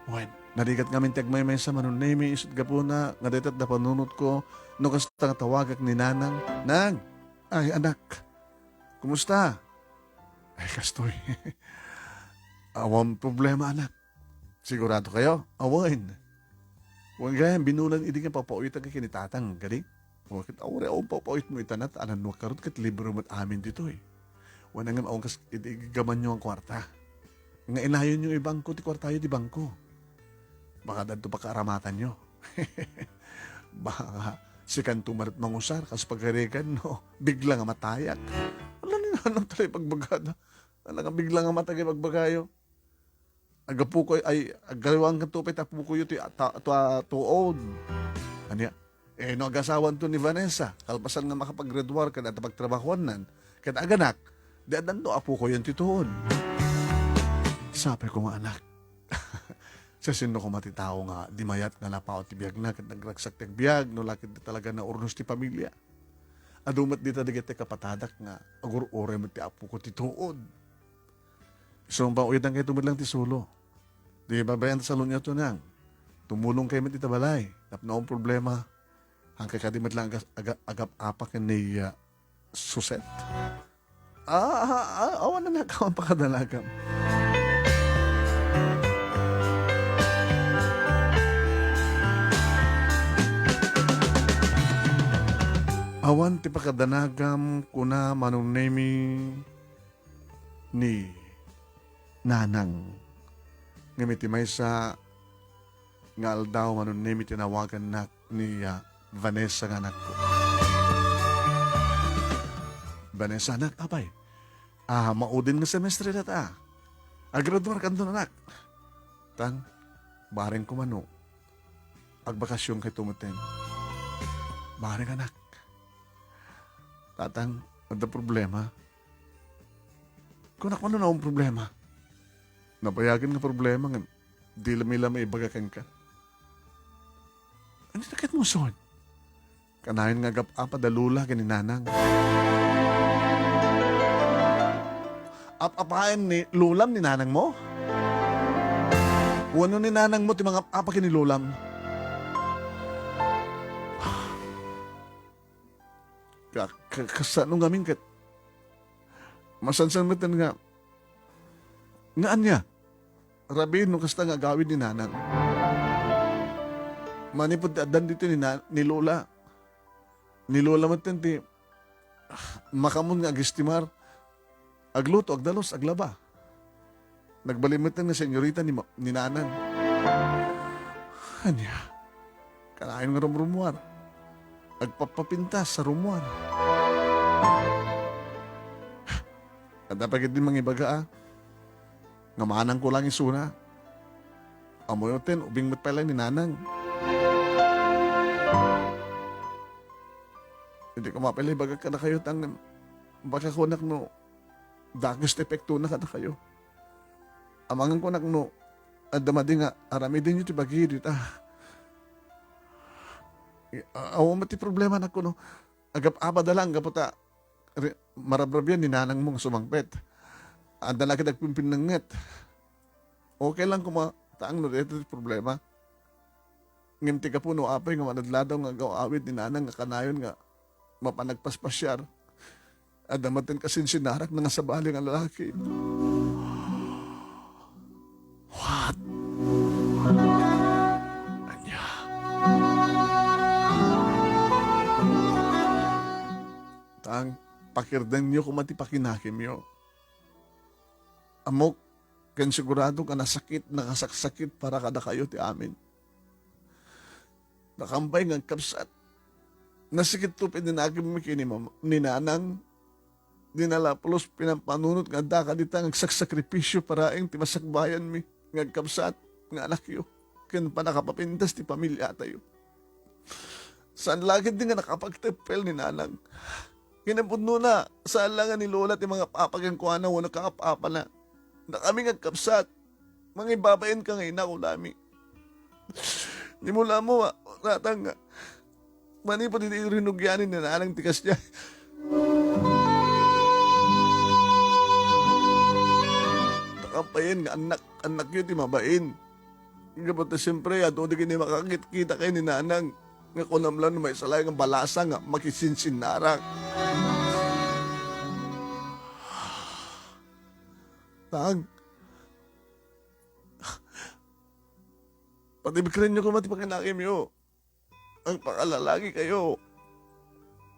Wen, narigat ngamin ti agmaymaysa, Manong Nemi, isut' gapuna nga dayta adda panunotko no kasta nga tawagak ni nanang. Nang! Ay, anak. Kumusta? Ay, kastoy. Awan problema, anak. Sigurado kayo? Awan. Wen gayam, binulan idi nga papauyot ken ni tatang, kadi? Ket awan, awan papauyot mo ita, nat, anan mo karot ket libre met amin ditoy. Wen, ngem awan kas iti iggamanyo nga kuarta. Nga inayonyo ibangko ti kuartayo ti bangko. Baka dadto pakaaramatanyo. Baka sikanto met mangusar, kas pagarigan, no? Bigla nga matayak. Ala, ni nanang talay pagbagada. Ala nga bigla nga matay ibagbagayo. Agapuko ay, agkariwankanto pay ti apukoyo ti ta-, ta-, tuod. Ania? Eh, no agasawanto ni Vanessa, kalpasan nga makapagraduar ken adda pagtrabahuannan, ket aganak, di addanto apukoyon ti tuod. Sapay ko nga, anak, siasino koma ti tao nga di mayat nga napaut ti biagna ket nagragsak ti agbiag, no la ket di talaga naurnos ti pamilia? Adu met dita dagiti kapatadak nga agur-uray met ti apoko ti tuod. Isu nga pauyatan kayto met lang ti sulo. Di babayan ta salunyo to, nang. Tumulong kayo met ita balay. Tapno ang problema, hangkay kadi met lang aga-, aga-, agap-apa ken ni, ah, Suset. Ah, ah, ah, awan a nakawan pakadanagam. Awan ti pakadanagam, kuna Manong Nemi ni Nanang. Ngem iti maysa nga aldaw, Manong Nemi, tinawagannak ni, ah, Vanessa nga anakko. Vanessa, anak, apay? Ah, maudin nga semestre dayta. Agraduarkanto, anak. Tang, bareng ko mano. Agbakasion kayto metten. Bareng, anak. Tatang, adda problema. Kunak mano, awan problema. Nabayagen nga problema nga di la maibaga kenka. Ania ti ket mo, son? Kanayon nga agap-apa da Lola ken ni Nanang. Ap-apaen ni Lolam ni Nanang mo? Wenno ni Nanang mo ti mangap-apa ken ni Lolam? Ka-, ka-, kasano ngamin ket masansan metten nga, nga ania? Rabii no kasta nga agawid ni Nanang. Manipud ti addan ditoy ni na-, ni Lola. Ni Lola metten ti, ah, makaammo nga agestimar. Agluto, agdalus, aglaba. Nagbalin metten nga senyorita ni ma-, ni Nanang. Ania? Kanayon nga rumrumuar. Agpapapintas sa rumuar. Adda pay ketdi mangibaga, a, nga manangko lang isuna. Ammoyo ten, ubing met pay lang ni Nanang. Idi ko mapay la ibagak kadakayo, tang, baka kunak no dakes ti epektona kadakayo. Amangan kunak no adda madi nga aramidenyo ti bagidi ta, a-, awan met ti problema nak kuno. Agap-apada lang gapu ta ri-, marabrabian ni nanangmo nga sumangpet. Adda la ket agpimpinnenget. Okay lang koma, taang no dayta ti problema. Ngem ti gapu no apay nga manadladaw nga agaw-awid ni nanang nga kanayon nga mapan agpaspasiar, adda met ti kasinsinnarak nga sabali nga lalaki. What? Ania? Taang, pakirdenyo koma ti pakinakemyo. Ammok ken sigurado nga nasakit, nakasaksakit para kadakayo ti amin. Nakampay nga agkabsat. Nasakit to pay ti nakemmi ken ni mam-, ni nanang. Di na la pulos pinampanunot nga adda kadita nga agsaksakripisio paraeng ti masakbayanmi nga agkabsat nga anakyo ken pannakapapintas ti pamiliatayo. Saan la ketdi nga nakapagteppel ni nanang. Kinapudnona, saan la nga ni Lola ti mangap-apa kenkuana wenno kaap-apana. Dakami nga agkabsat, mangibabain ka nga ina, kunami. Ni Lola mo, a, natang nga, manipud iti rinugian ni nanang ti kasdiay. Nakampayen nga annak, annakyo ti mabain. Gapu ta siempre, adu dagiti makakitkita ken ni nanang nga kunam la no maysa laeng a balasa nga makisinsinnarak. Tang. Patibkrenyo koma ti pakinakemyo. Agpakalalagi kayo.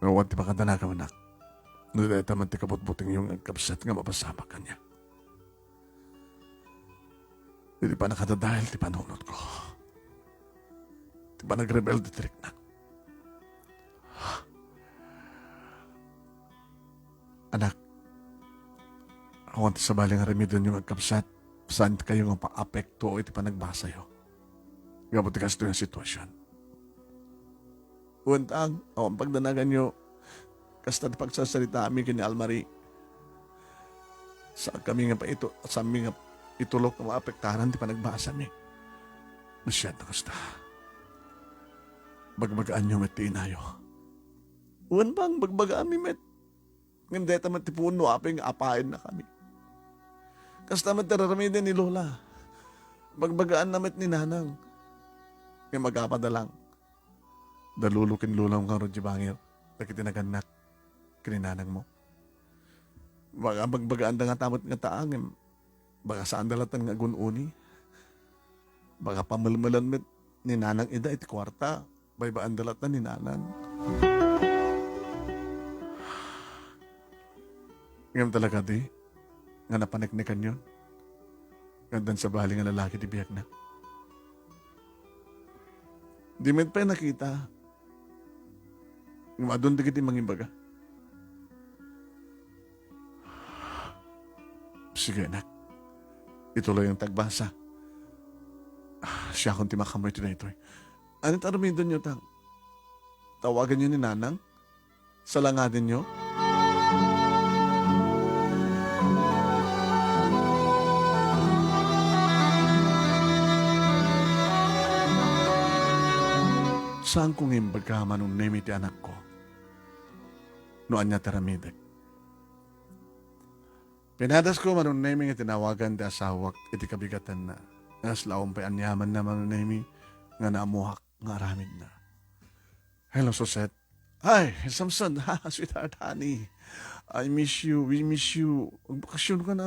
Awan ti pakadanagam, anak. No dayta man ti kabutbutengyo nga agkabsat nga mapasamak kaniak. Iti pannakadadael ti panunotko. Ti pannagrebelde ti riknak. Anak, awan ti sabali nga remedio nga agkabsat, saan kayo nga maapekto iti panagbasayo. Gapu ti kastoy nga sitwasyon. Wen, tang, awan pagdanaganyo, kasta ti pagsarsaritaami ken ni Almari. Saanmi nga paito-, saanmi nga itulok nga maapektaran ti panagbasami. No siak a kasta. Bagbagaanyo met ti inayo. Wen, bang, bagbagaanmi met. Ngem dayta met ti puon no apay nga apaennakami. Kasta met ti raramiden ni Lola. Bagbagaanna met ni Nanang. Ngem agapada lang. Da Lolo ken Lola nga rudyo bangir. Dagiti nagannak. Ken ni nanangmo. Baga, bagbagaanda nga ta met nga taang, ngem baga saanda latta nga agun-uni. Baga pamelmelan met ni Nanang ida iti kuarta. Baybaanda latta ni Nanang. Ngem talaga di, nga napaneknekanyon, nga addan sabali nga lalaki ti biagna. Di met pay nakita, nga adun dagiti mangibaga. Sige, anak. Ituloy ang tagbasa. Ah, siakon ti makaammo iti daytoy. Ania ti aramidennyo, tang? Tawaganyo ni Nanang? Salangadenyo? Saanko nga imbaga, Manong Nemi, ti anakko no ania ti aramidek. Pinadasko, Manong Nemi, nga tinawagan ti asawak iti kabigatanna. Nga aslaom pay aniamanna, Manong Nemi, nga naammoak nga aramidna. Hello, Suzette. Hi, Samson. Ha, sweetheart, honey. I miss you. We miss you. Agbakasyon ka na.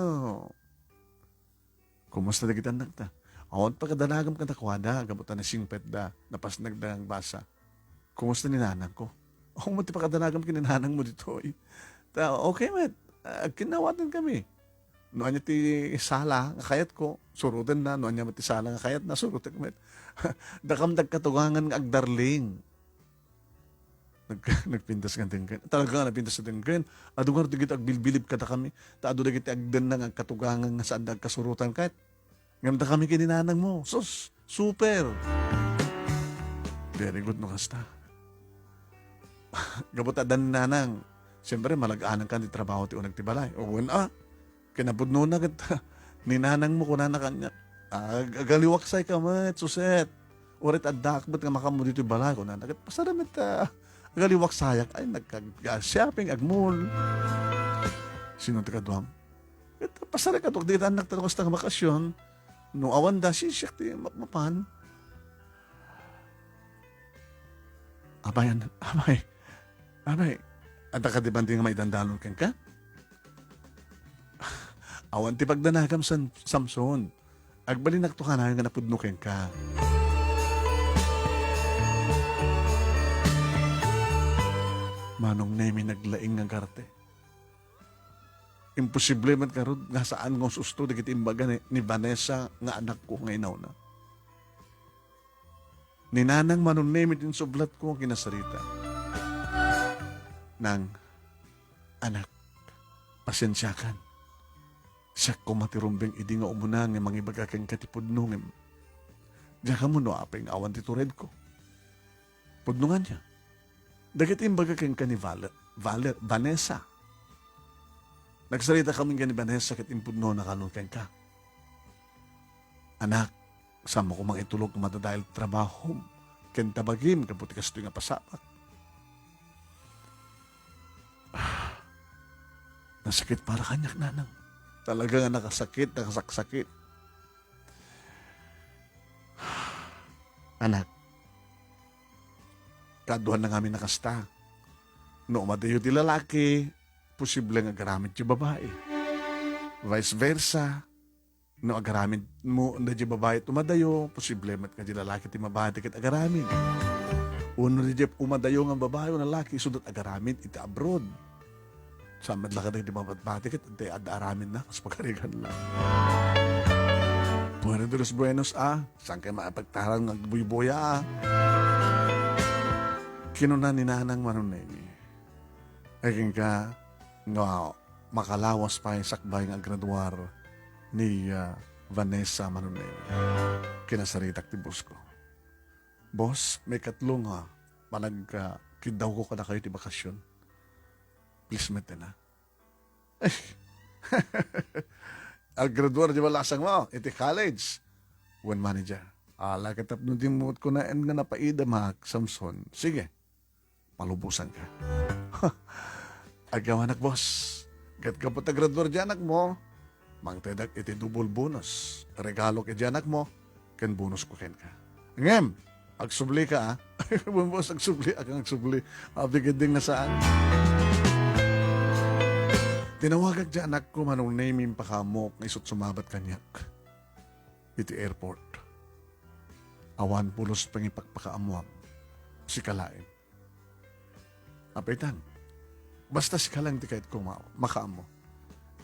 Kumusta dagiti annakta? Awan pakadanagam kadakuada, gapu ta nasingpetda, napasnagda nga agbasa. Kumusta ni nanangko? Awan met ti pakadanagam ken ni nanangmo ditoy. Ta, okay met. Ah, agkinnawaten kami. No ania ti sala nga kayatko, surotenna. No ania met ti sala nga kayatna, surotek met. Dakam dagkatugangan nga agdarling. Nag-, nagpintas nga denggen. Talaga nga nagpintas nga denggen. Adu nga dagiti agbilbilib kadakami. Ta adu dagiti agdenna nga agkatugangan nga saanda agkasurotan ket. Ngem dakami ken ni nanangmo. Sus, super! Very good no kasta. Gapu ta adda ni nanang. Siyempre, malag-anankan ti trabaho ti uneg ti balay. O, wen a. Kinapudnona ket ni nanangmo kunana kaniak, "Ag-, agaliwaksayka met, Suset. Uray ta addaak met nga makaammo ditoy balay," kunana. Ket pasar met, ah, agaliwaksayak. Ay, nagkag-, ah, shopping, agmall. Sino ti kaduam? Ket pasar kaniak, di ta annak ta kasta nga bakasyon. No awan da, siak ti ma-, mapan. Abay, an-, abay, abay, adda kadi banding nga maidandalon kenka? Awan ti pagdanagam, San-, Samson. Agbalinak to kanayon nga napudno kenka. Manong Nemi naglaing nga agarte. Imposible met ngarud nga saan nga us-usto dagiti imbaga ni, ni Vanessa nga anakko nga inawna. Ni nanang Manong Nemi ti insublatko nga kinasarita. Nang, anak, pasensiakan. Siak koma ti rumbeng idi nga umuna nga mangibaga kenka ti pudno ngem diak ammo no apay nga awan ti turedko. Pudno nganyan. Dagiti imbaga kenka ni Vale-, Vale-, Vanessa. Nagsarita kami ken ni Vanessa ket impudnona kano kenka. Anak, saanmo koma nga itulok nga madadael ti trabahom ken tabagim gapu ti kastoy nga pasamak. Nasakit para kaniak, nanang. Talaga nga nakasakit, nakasaksakit. Anak, kaaduanna ngamin a kasta. No umadayo ti lalaki, posible nga agaramid ti babai. Vice versa, no agaramid mo daydi babai ti umadayo, posible met nga di lalaki ti mabati ket agaramid. Wenno daydi umadayo nga babai o lalaki, isuda ti agaramid iti abroad. Saan met la kadagiti mabatbati ket adda aramidna, kas pagarigan la. Bueno de los buenos, ah. Saan kayo maipagtaran nga agbuybuya, ah? Kinuna ni Nanang Manong Nemi. Ay, kenka nga makalawas pay sakbay nga agraduar ni, ah, Vanessa Manong Nemi. Kinasaritak ti boss ko. Boss, maikatlo nga panag-, ah, kiddawko kadakayo ti bakasyon. Please met, na. Agraduar di balasang mo iti college. Wen manager. Ala, ket tapno dimmot kunaen nga napaidam, Samson. Sige, palubosanka. Agawanak, boss. Ket gapu ta graduar di anakmo, mangtedak iti double bonus. Regalok iti anakmo, ken bonus ko kenka. Ngem, agsublika, ah. Wen, boss, agsubli, akan agsubli. Abigid din nga saan. Tinawagak di anakko, Manong Nemi, impakaamok nga isut sumabat kaniak iti airport. Awan pulos pangipakpakaammoam. Sika laeng. Apay tan. Basta sika lang ti kayatko ma-, makaammo.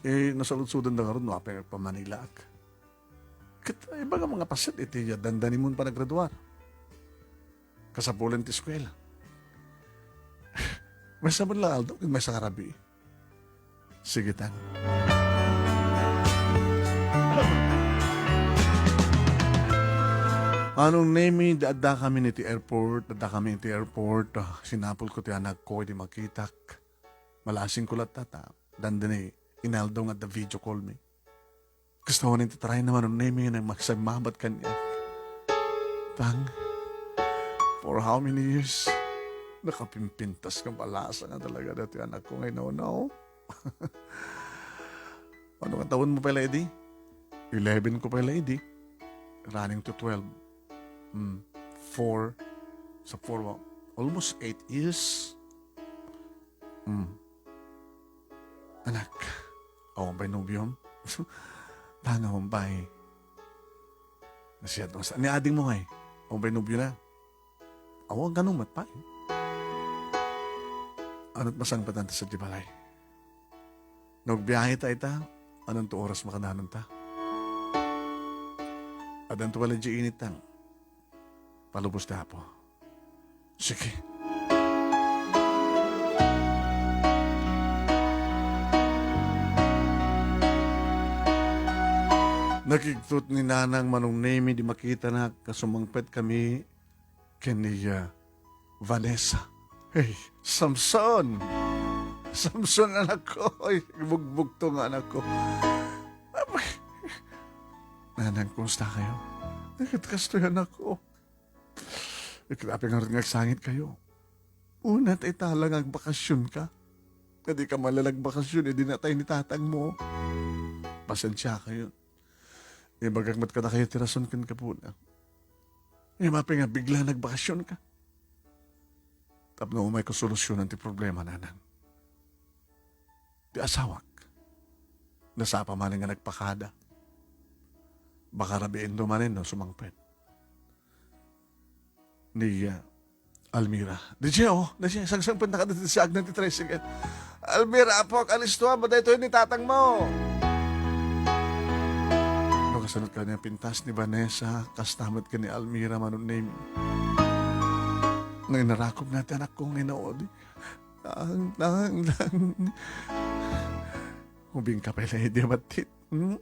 Eh, nasaludsodanda ngarud no apay nga agpamanilaak. Ket, eh, ibaga nga paset iti dandanimon panagraduar. Kasapulan ti eskuela. Maysa met la aldaw, maysa nga rabii. Sige, tan. Manong Nemi, da-, adda kami iti airport, adda kami iti airport. Ah, sinapulko ti anakko idi makitak. Malasingko latta, ta dandani inaldaw nga adda video call mi. Kasta awan ti tarayna, Manong Nemi, nga nagmaksagmabat kaniak. Tang, for how many years? Nakapimpintas nga balasang nga talaga dati anakko nga inawna. Ano nga taon mo pala idi? Eleven ko pala idi. Running to twelve. Hmm. Four. Sa four, wa-, almost eight years. Hmm. Anak, awan pay nobiom? Tanga, awan pay. Nasiyat mo sa, ni ading mo ngay, awan pay nobio na? Awan kano met pay. Ano't masangpatan ta sa di balay? Nagbiyahe ta ita, anonto oras makadanon ta? Addanto wala di init, tang. Palubos ti Apo. Sige. Nakigtot ni Nanang Manong Nemi di makitanak nga sumangpet kami ken ni, ah, Vanessa. Hey, Samson! Samson, anakko! Ay, bugbugto nga anakko. Nanang, kumusta kayo? Ket kastoy, anakko. Ket apay ngarud nga agsangit kayo? Una ta ita la nga agbakasyon ka. Nga di ka man la nagbakasyon, idi natay ni tatang mo. Pasensia kayo. Ibagak met kadakayo ti rason ken gapuna. Ngem apay nga bigla nagbakasyon ka? Tapno umayko solusyonan ti problema, nanang. Ti asawak, nasapa manen nga nagpakada. Baka rabiin do manen no sumangpet. Ni, ah, Almira. Di siya, oh. Di siya, sangsangpet na kada ti siagna ti tricycle. Almira, apok, alisto, amo daytoy ni tatang mo. No, kasanot kaniya pintas ni Vanessa, kasta met ken ni Almira, Manong Nemi. Nga inarakop na ti anakko nga inaudi. Tang, tang, tang. Ubing ka pay la idi abattit. Hmm?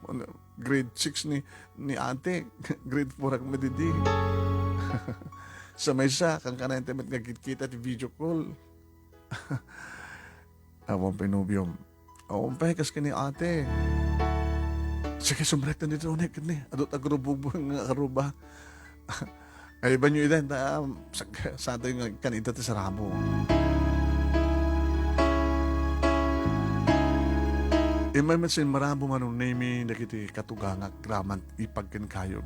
Ano, grade six ni, ni ate, grade four ak met idi. Sa maysa, kankanayon tayo met nga kitkita ti video call. Awan pay nobiom. Awan pay, kas ken ni ate. Sige, sumrekta ni Tony, ket ni, adu ta agrubugbog nga karuba. Ay, banyo iden, ta, um, sag-, satoy nga kanita ti sarabo. Immay met sin marabo, Manong Nemi, dagiti katugangak, raman ipag ken kayog.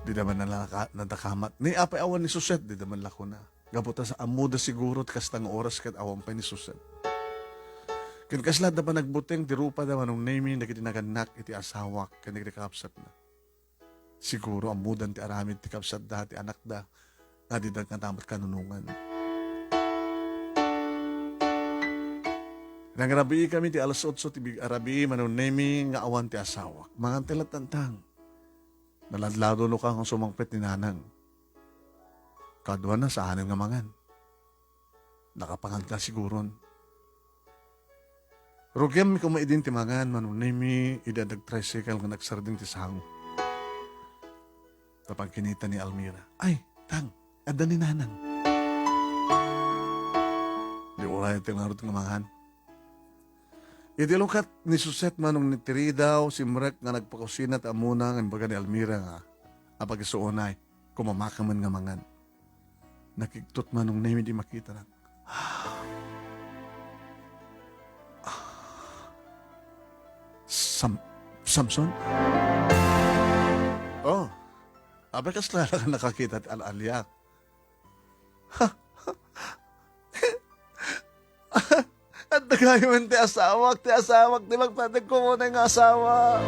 Dida man nalaka-, nadakamat. Ni apay awan ni Suset, dida man lakona. Gapu ta sa ammoda siguro ti kasta nga oras ket awan pay ni Suset. Ken kasla adda panagbuteng ti rupada, Manong Nemi, dagiti nagannak iti asawak ken dagiti kakabsatna. Siguro ammodan ti aramid ti kabsatda, ti anakda, nga dida nga damat kanunongan. Nangrabii kami ti alas otso ti big-, arabii, Manong Nemi, nga awan ti asawak. Mangan ti lattantang. Naladlado no ka nga sumangpet ni nanang. Kaduana, saanen nga mangan. Nakapangan ka siguron. Rugiammi koma idin ti mangan, Manong Nemi, idi adda tricycle nga nagsardeng ti sango. Tapang kinita ni Almira. Ay, tang, adda ni nanang. Di uray ti ngarud nga mangan. Iti lukat ni Suset, Manong Nemi, ti ridaw, simrek nga nagpakusina ti ammona nga imbaga ni Almira nga, apag isu unay, kumamaka man nga mangan. Nakigtot, Manong Nemi, di makitanak. Sam-, Samson? Oh, apay kasla ka nakakita ti al-aliak? Adda gayo man ti asawak, ti asawak, ti magpategko unay nga asawa.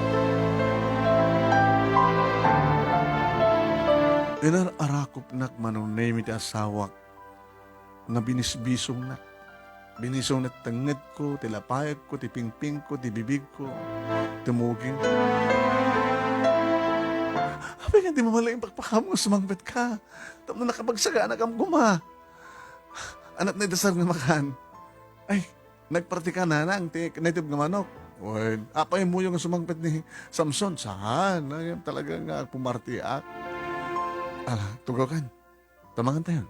Inar-arakopnak, Manong Nemi, ti asawak nga binisbisongnak. Binisongnak ti tengngedko, ti lapayagko, ti pingpingko, ti bibigko, ti muging. Apay nga di mo man lang ipakpakam nga sumangpet ka? Tapno nakapagsaganak koma. Anat na idasar nga makan. Ay, nagparti ka, nanang, ti naitib nga manok. Wen, apay muyo nga sumangpet ni Samson? Saan? Ay, talaga nga pumartiak. Ala, tugaw kan. Tamangan tayon.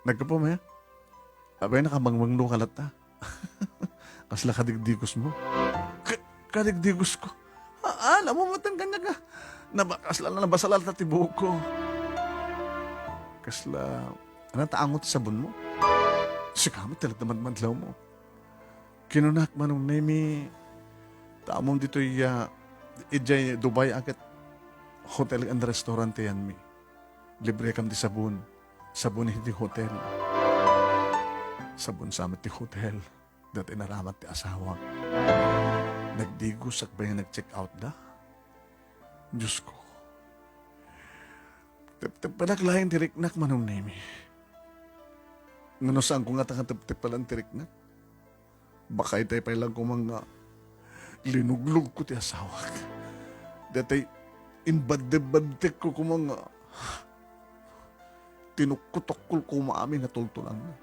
Naggapu maya? Apay, nakabangmanglo ka latta. Kasla kadigdigos mo. Ka-, kadigdigos ko. Haan, ammo met kaniak nga. Naba-, kasla na nabasa latta ti buok ko. Kasla, ano, taango ti sabon mo? Sika met, talaga madmadlaw mo. Kinunak, Manong Nemi, ta ammom ditoy, ah, idiay Dubai a ket hotel and restaurant ti yanmi. Libre kam ti sabon. Sabon iti hotel. Sabon sa met ti hotel. Dayta inaramat ti asawak. Nagdigosak bayan nag-check out da. Diyos ko. Tep-, teptepelak laeng ti riknak, Manong Nemi. Ngano saanko nga ta nga teptepelan ti riknak? Baka itay pay lang koma nga linuglog ko ti asawak. Daytay imbadde-baddek ko koma nga tinukko-tukkol koma amin nga tultulangna.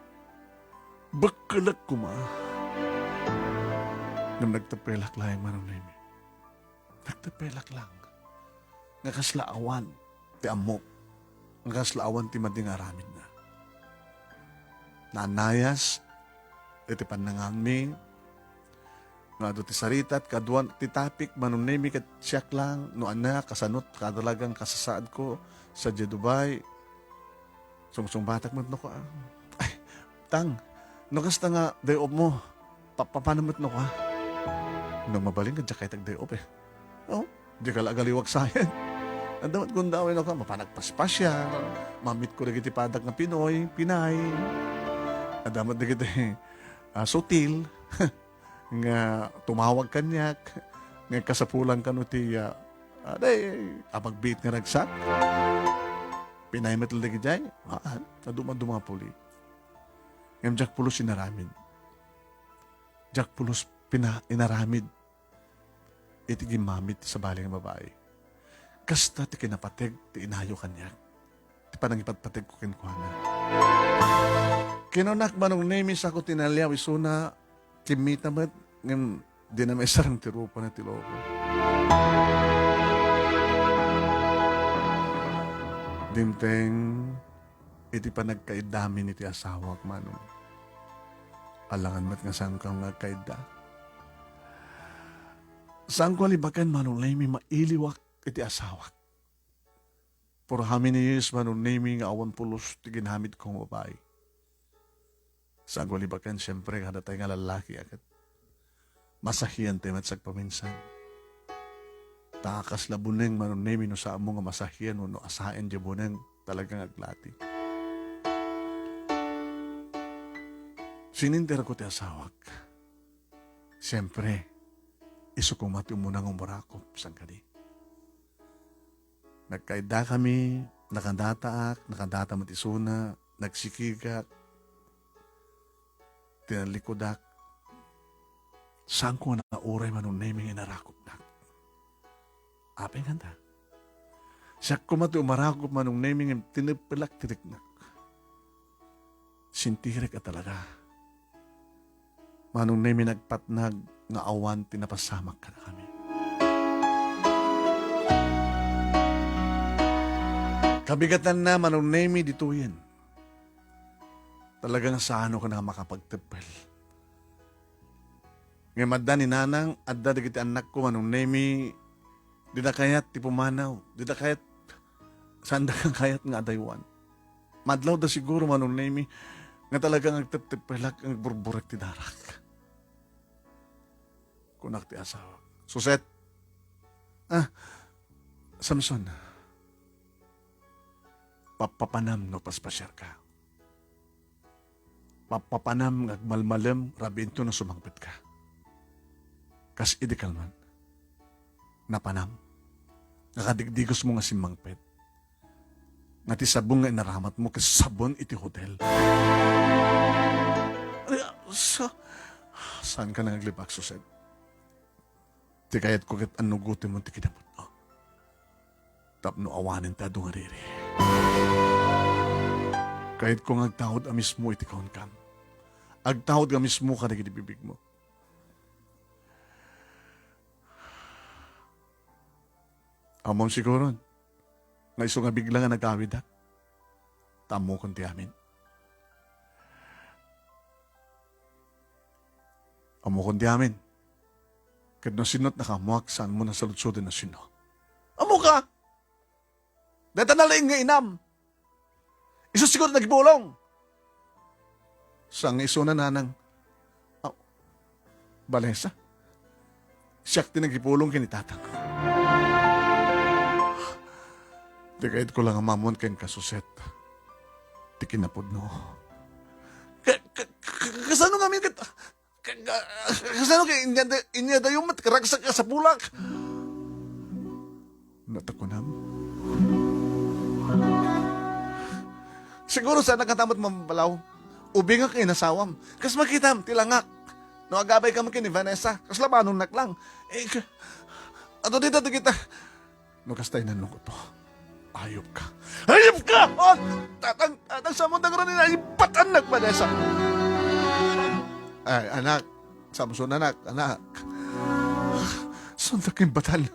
Bekkelek koma. Ngem nagtepelak laeng, Manong Nemi. Nagtepelak lang nga kasla awan ti ammok, nga kasla awan ti madi nga aramidna. Naannayas iti pannanganmi, nga adu ti saritat, kaduan ti topic, Manong Nemi ket siak lang, no ania, kasano, talagang kasasaadko sadiay Dubai. Sungsungbatak met no ka. Ay, Tang, no kasta nga day off mo, pa-, papanem met no ka? No mabalin nga diak kayat ag day off eh. Oh, di ka la agaliwag sayen. Adda met gundaway no ka, mapan agpaspasyal, mamit ko dagiti padak nga Pinoy, Pinay. Adda met dagiti, ah, sutil nga tumawag kaniak, nga kasapulan kano ti, ah, ah, day, apagbiit nga ragsak. Pinay met la dagidiay, haan, adu-, adu mapuli. Ngem diak pulos inaramid. Diak pulos pina-, inaramid iti gimmamit ti sabali nga babai. Kasta ti kinapateg ti inayo kaniak, ti panangipatpateg ko kenkuana. Kinunak, Manong Nemi, sako ti naliaw isuna, kimmita met, ngem dina maisarang ti rupana ti loko. Dimteng iti panagkaiddamin iti asawak, Manong. Alangan met nga saanko nga agkaidda. Saanko a libaken, Manong Nemi, mailiwak iti asawak. For how many years, Manong Nemi, nga awan pulos ti ginamit kong babai? Saanko a libaken, siempre, kadatay nga lallaki a ket masahian ti met sagpaminsan. Ta kasla buneng, Manong Nemi, no saanmo nga masahian wenno asaen diay buneng, talagang aglati. Sinindirko ti asawak. Siempre, isu koma ti umuna nga umarakop, saan kadi? Nagkaiddakami, nakadataak, nakadata met isuna, nagsikigak, tinallikudak. Saanko nga nauray, Manong Nemi, nga inarakopnak. Apay kanta? Siak koma ti umarakop, Manong Nemi, ngem tineppelak ti riknak. Sintirek a talaga. Manong Nemi, nagpatnag nga awan ti napasamak kadakami. Kabigatanna, Manong Nemi, ditoyen. Talaga nga saanok a makapagteppel. Ngem adda ni nanang, adda dagiti annakko, Manong Nemi, dida kayat ti pumanaw, dida kayat, saanda kayat nga adaywan. Madlawda siguro, Manong Nemi, nga talagang agtepteppelak, agburburek ti darak. Kunak ti asawak, "Suset! Ah, Samson, pappapanam no paspasiarka. Pappapanam nga agmalmalem, rabiinto no sumangpetka." Kas idi kalman, napanam. Nakadigdigos mo nga simmangpet. Nga ti sabon nga inaramatmo ket sabon iti hotel. Ay, sa-, saanka nga aglibak, Suset. Ti kayatko ket annugotem ti kinapudno. Tapno awanen ti adu nga riri. Kayatko nga agtaud a mismo iti kankam. Agtaud nga mismo kadagiti bibigmo. Ammom siguron nga isu nga bigla nga nagawidak, ta ammokon ti amin. Ammokon ti amin. Ket no sinno ti nakaammuak, saanmo a saludsodon no sinno. Ammoka! Dayta nalaing nga inam. Isu siguro nagipulong. Saan nga isuna, nanang? Aw, Vanessa, siak ti nagipulong ken ni tatang. Ti kayatko la nga ammoen kenka, Suset, ti kinapudno. Ka-, ka-, ka-, kasano ngamin ket Ka-, ka-, kasano ket inyada-, inyadayo met karagsak a sapulak? No ta kunam. Siguro saan a katamet mabalaw. Ubingak nga inasawam. Kas makitam, ti langak. No agabaykam ken ni Vanessa, kasla banonnak lang. Eh, ka-, ato dita, dagita. No kasta, inannongko to. Ayupka. Ayupka! Oh, tatang, tatang, samo ta ngarud, imbatan nagpadesa. Ay, anak. Samson, anak, anak. Saan ta imbatan?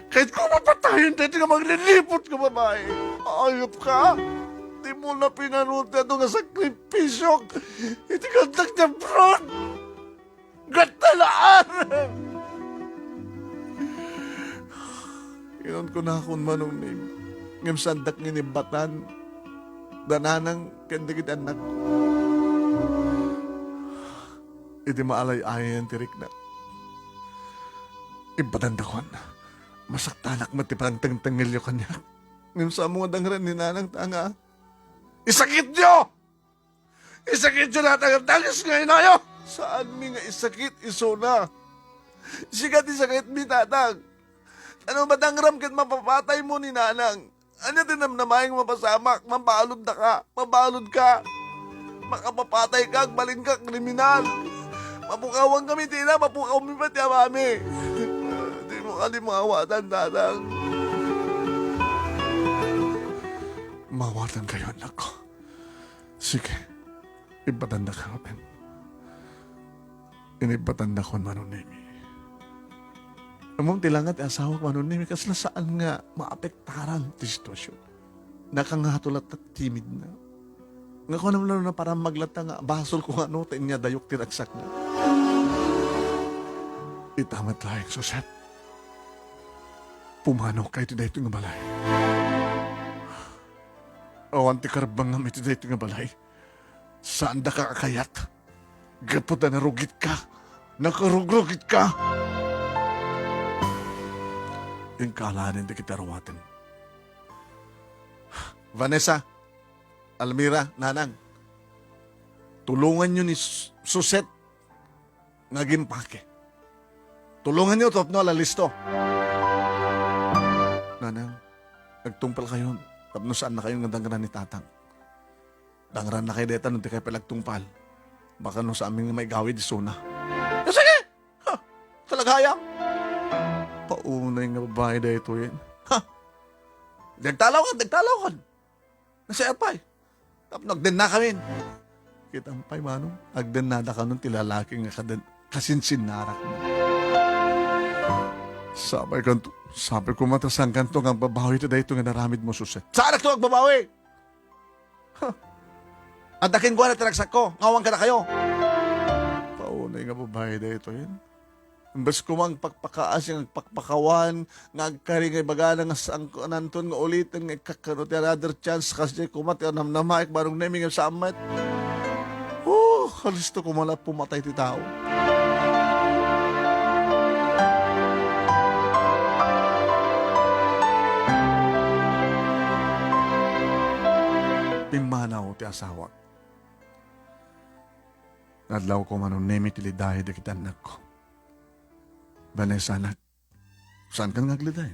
Kayatko mapatayen daytoy nga magliliput nga babai. Ayupka. Dimo na pinanunot daytoy nga sakripisyo. Iti kantak ti abroad. Gatalaan! Inunkunakon, Manong Nemi, ngem saandak nga inibbatan da nanang ken dagiti annakko. Idi maalay-ayayen ti riknak, ibbatandakon. Masaktanak met ti panangtengtengelyo kaniak. Ngem sa ammo nga dangren ni nanang ta nga, isakityo! Isakityo dayta nga dakes nga inayo! Saanmi nga isakit isuna. Sika ti sakitmi, tatang. Ano madangram ket mapapataymo ni nanang? Ania ti namnamaeng mapasamak? Mabalud daka. Mabalud ka. Makapapatay ka, agbalin ka, kriminal. Mapukawan kami ti ina, mapukawmi pay ti amami. Di mo kalimawatan, tatang. Mawatan kayo, anak ko. Sige, ibbatandaka ngamin. Inibbatandakon, Manong Nemi. Ammom ti langa ti asawak, Manong Nemi, kasla saan nga maapektaran ti sitwasyon. Nakangato latta timidna. Nga kunam no naparammag latta nga basolko nga no ta inyadayok ti ragsakna. Ita met laeng, Suset. Pumanawka iti daytoy nga balay. Awan ti karbangam iti daytoy nga balay. Saandaka a kayat. Gapu ta narugitka. Nakarugrugitka. Inka alaen dagiti aruaten. Vanessa, Almira, Nanang, tulonganyo ni Sus-, Suset nga agimpake. Tulonganyo tapno ala listo. Nanang, agtungpalkayon tapno saannakayon nga dangran ni Tatang. Dangrannakayo dayta no dikay pay agtungpal. Baka no saanmi nga maigawid isuna. Ah, sige! Ha! Talagayam! Paunay nga babae daytoyen. Ha! Dagtalawkan, dagtalawkan! Nasiat pay. Tapno agdennakamin. Kitam pay, Manong, agdennadakanon ti lalaki nga kaden-, kasinsinnarakna. Sapay kanto, sapay koma ta saan kanto nga agbabawi iti daytoy nga inaramidmo, Suset. Saanakto agbabawi! Huh. Adda kenkuana ti ragsakko, nga awan kadakayo. Paunay nga babae daytoyen. Imbes koma nga agpakpakaasi, nga agpakpakawan, nga agkari nga ibagana nga saan ko ananton nga uliten nga ikkakkano ti another chance, kasdiay koma ti namnamaek, Manong Nemi, nga saan met. Oh, kalisto koma la pumatay ti tao. Pimmanaw ti asawak. Nadlawko, Manong Nemi, ti liday dagiti annakko. Vanessa, anak, saankan nga agliday?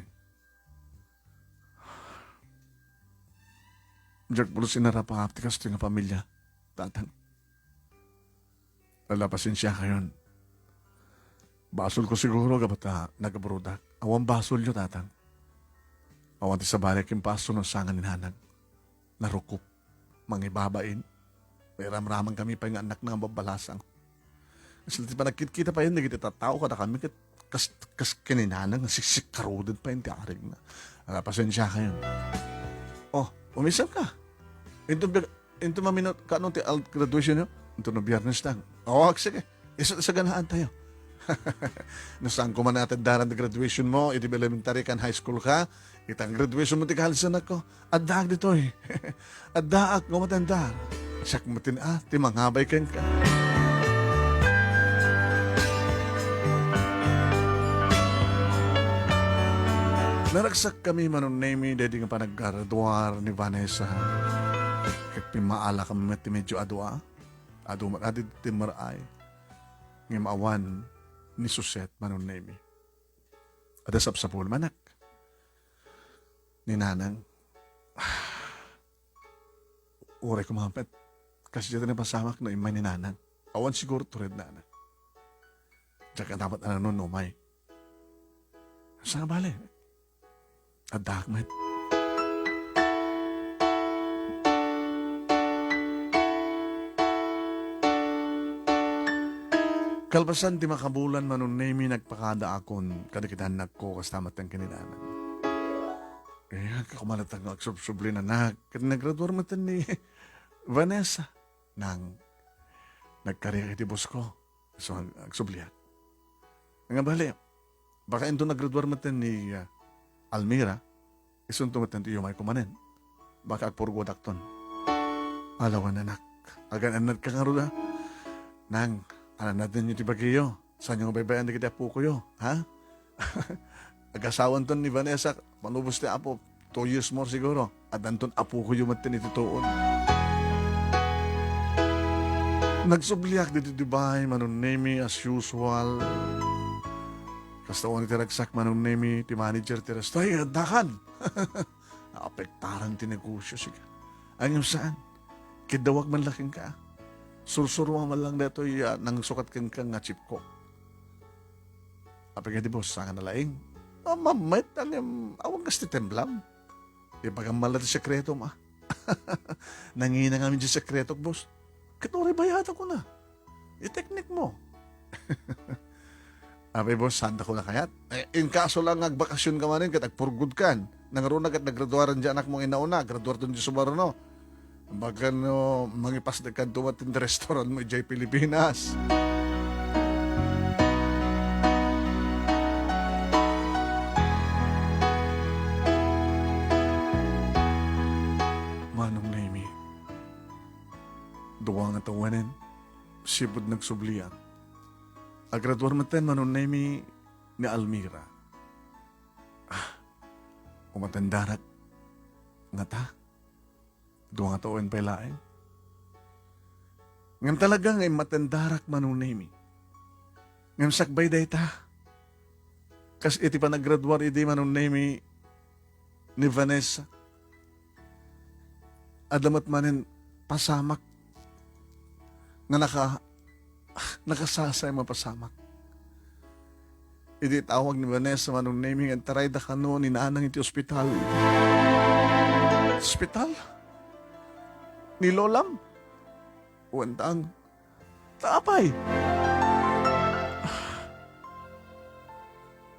Diak pulos inarapaap ti kastoy nga pamilia, Tatang. Ala, pasensiakayon. Basolko siguro gapu ta nagabrodak. Awan basolyo, Tatang. Awan ti sabali a kimpasto no saan nga ni Nanang. Narukop. Mangibabain. Mairamraman kami pay nga annakna nga babbalasang. Kasla ti panagkitkita pay dagiti tattao kadakami ket kas, kas ken ni Nanang nga siksikkaruden pay ti arigna. Ala, pasensiakayon. Oh, umisemka. Inton bi-, inton mamino-, kaano ti al-, graduationyo? Inton no Biyernes lang. Oh, sige. Isu-, saganaan tayo. No saan ko man natendaran ti graduationmo, idi elementary ken high school ka, ita nga graduationmo ti kalsanakko. Addaak ditoy. Addaak nga umatendar. Siak met ti, ah, ti mangabay kenka. Naragsakkami, Manong Nemi, daydi nga panaggraduar ni Vanessa. Ket pimmaalakami met ti medyo adu a. Adu met adi ti mar-ay. Ngem awan ni Suset, Manong Nemi. Adda sapsapulem, anak. Ni Nanang. Uray koma met, kasdiay ti napasamak no immay ni Nanang. Awan siguro tured, Nanang. Diak dapat a nanunumay. Saan nga bale? Addaak met. Kalpasan ti makabulan, Manong Nemi, nagpakadaakon kadagiti annakko, kasta met ken ni Nanang. Eh, agka koma latta nga agsubsubli, anak. Ket nagraduar met ni Vanessa. Nang, nagkariak iti busko. So, ag-, agsubliak. Nga bali, baka inton naggraduar metten ni, ah, Almira, isunto metten ti iumayko manen. Baka agpurgodakton. Alawan, anak. Agan-annadka ngarud, a. Nang, ananadnenyo ti bagiyo. Saanyo nga baybay-an dagiti apokoyo, ha? Agasawanton ni Vanessa, manubos ti apo, two years more siguro. Addanton apokoyo metten iti tuod. Nagsubliak ditoy Dubai, Manong Nemi, as usual. Kasta unay ti ragsak, Manong Nemi, ti manager ti resto. Ay, addakan! Naapektaran ti negosio, siga. Ngem saan. Kiddawak man la kenka. Sursuroam man lang daytoy, ah, nangsukat kenka nga chief cook. Apay kadi, boss, saan nga nalaing? Ah, mammet, ngem awan kas ti temblam. Ipagam man la ti sekretom, a. Nangina ngamin ti sekretok, boss. Ket uray bayadak, kuna. Ti teknikmo. Apay, boss, saandakon a kayat? Eh, in kaso lang nga agbakasionka manen ket agpurgodkan. Nangruna ket nagraduaran ti anakmo nga innauna, graduarton ti sumaruno. Baga no mangipasdekkanto met ti restaurantmo idiay Pilipinas. Manong Nemi, dua nga tawennen, sipud nagsubliak. Agraduar metten, Manong Nemi, ni Almira. Ah, umatendarak ngata. Dua nga tawen pay laeng. Ngem talaga nga immatendarak, Manong Nemi. Ngem sakbay dayta, kas iti panagraduar idi, Manong Nemi, ni Vanessa, adda met manen pasamak nga naka-, nakasasay a mapasamak. Idi itawag ni Vanessa, Manong Nemi, nga intarayda kano ni Nanang iti ospital. Ospital? Ni Lolam? Wen, ta apay?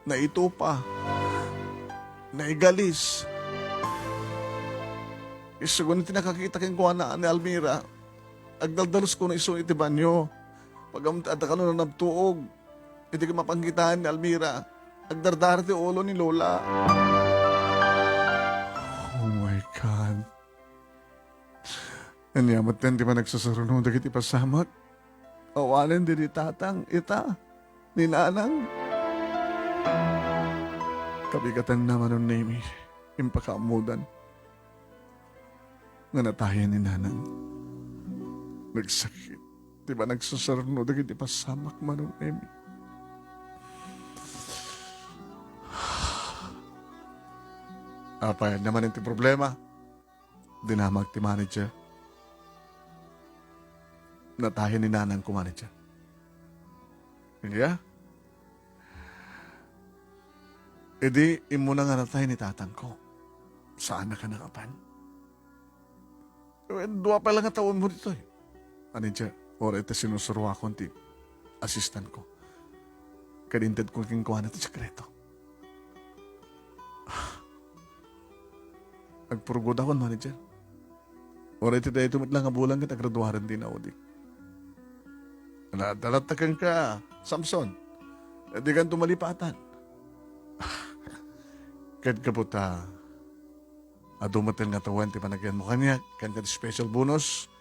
Naitupa. Naigalis. Isu gayam ti nakakita kenkuana ni Almira. Agdaldalos kuno isu iti banio. Pagam-, adda kano nanabtuog. Iti mapangkitaan ni Almira, agdardara ti ulo ni Lola. Oh my God. Ania metten ti panagsasaruno dagiti pasamak? Awanen didi tatang, ita, ni nanang. Kabigatanna, Manong Nemi, impakaammodan nga natayen ni nanang. Nagsakit ti panagsasaruno dagiti pasamak, Manong Nemi. Apay, ania manen ti problema? Dinamag ti manager. Natayen ni nanangko, manager. Iya? Idi immuna nga natay ni tatangko, saannak a nakapan? Wen, dua pay la nga tawenmo ditoy. Manager, uray ta sinusuroakon ti assistantko. Ket intedko kenkuana ti sekreto. Agpurgodakon, manager. Uray ti daytoy met la nga bulan ket agraduaren ti inaudi. Nadalatta kenka, Samson. Dikanto malipatan. Ket gapu ta adu metten nga tawen ti panagyanmo kaniak, ken ket special bonus,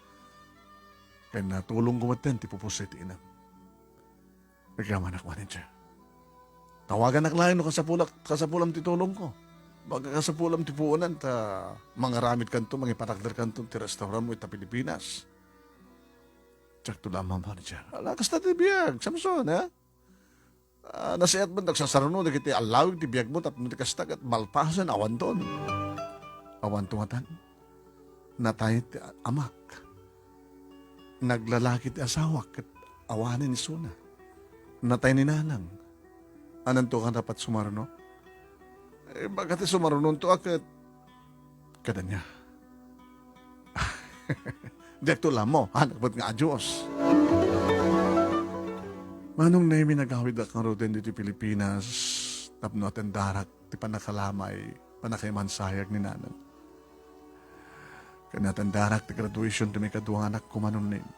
ken natulongko metten ti pupusoy ti inam. Agyamanak, manager. Tawaganak laeng no kasapulak-, kasapulam ti tulongko. Baga kasapulam ti puonan ta mangaramidkanto, mangipatakderkanto ti restaurantmo ita Pilipinas. Diakto la ammo, manager. Ala, kasta ti biag, Samson, ha? Ah, nasiat met nagsasaruno dagiti allawig ti biagmo tapno ti kasta ket malpasen, awanton. Awanto ngatan. Natay ti amak. Naglalaki ti asawak ket awanen isuna. Natay ni nanang. Ananto nga dapat sumaruno? Eh, baga ti sumarunonto a ket kadania. Diakto la ammo, anak met nga a Dios. Manong Nemi, nagawidak ngaruden ditoy Pilipinas tapno atendarak ti pannakalamay, pannakaimansayag ni nanang. Ken atendarak ti graduation ti maikadua nga anakko, Manong Nemi.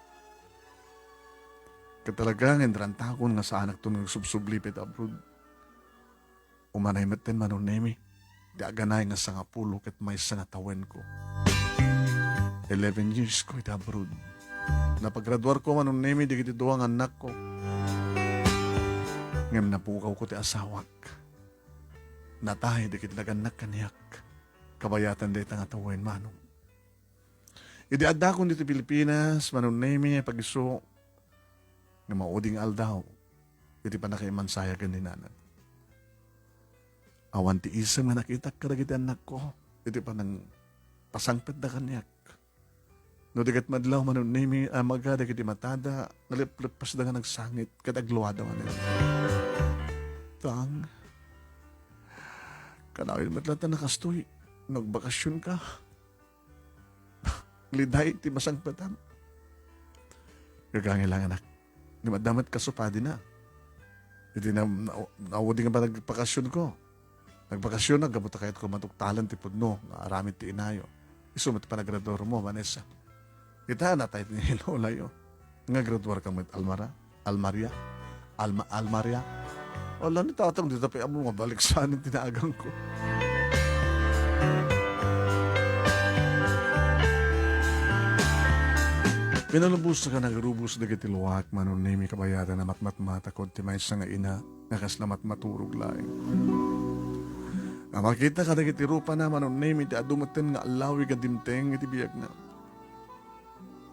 Ket talaga nga inrantakon nga saanakton nga agsubsubli iti abroad. Umanay metten, Manong Nemi, ti aganay nga sangapulo ket maysa nga tawenko. Eleven years ko iti abroad. Napagraduarko, Manong Nemi, dagiti dua nga annakko. Ngem napukawko ti asawak. Natay dagiti nagannak kaniak. Kabayatan dayta nga tawen, Manong. Idi addakon ditoy Pilipinas, Manong Nemi, pagiso nga maudi nga aldaw iti pannakaimansayagan ni Nanang. Awan ti isem nga nakitak kadagiti annakko iti panangpasangpetda kaniak. No di ket madlaw, Manong Nemi, amaga dagiti matada, naleppeleppesda nga nagsangit ket agluada manen. Tang, kanayon met latta nga kastoy, no agbakasionka. Liday ti masangpetam. Gagangay lang, anak. Ni maddamet kasu padina. Iti na, na, naudi nga panagpakasionko. Nagbakasion, gapu ta kayatko matuktalan ti pudno nga aramid ti inayo. Isu met ti panagraduarmo, Vanessa. Ita, natay ti lolayo. Nga graduarka met, Almara? Almaria? Alma, Almaria? Ala ni tatang, dita pay ammo nga baliksan ti naagangko. Pinalubos nga nagrubos dagiti luak, Manong Nemi, kabayatan a matmatmatakod ti maysa nga ina nga kasla matmaturog laeng. Nga makita kadagiti rupana, Manong Nemi, ti adu metten nga allawig a dimteng iti biagna.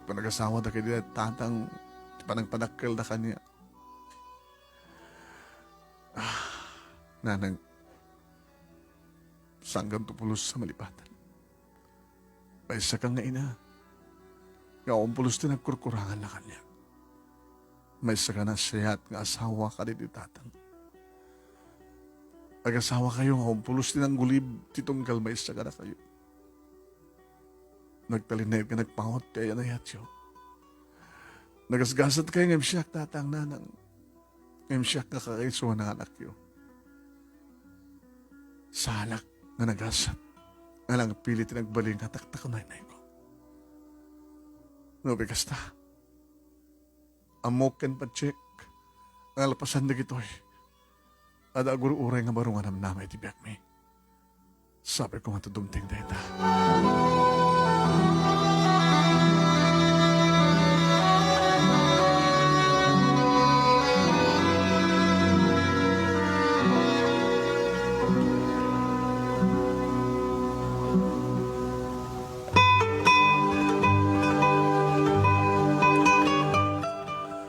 Panagasawada kadi tatang ti panangpadakkelda kaniak. Ah, nanang, sangganto pulos a malipatan. Maysaka nga ina, nga awan pulos ti nagkurkuranganna kaniak. Maysaka a nasayaat nga asawa kadagiti tatang. Agasawakayo nga awan pulos ti nanggulib ti tunggal maysa kadakayo. Nagtalinaed nga nagpangot ti ayan-ayatyo. Nagasgasatkayo ngem siak, tatang, nanang. Ngem siak nga kakaisuan nga anakyo. Saanak nga nagasat nga nangpili ti nagbalin nga taktaknaynayko. No di kasta, ammok ken patiek nga nalpasan dagitoy, adda agur-uray nga baro nga namnama iti biagmi. Sabi ko nga dumteng dayta.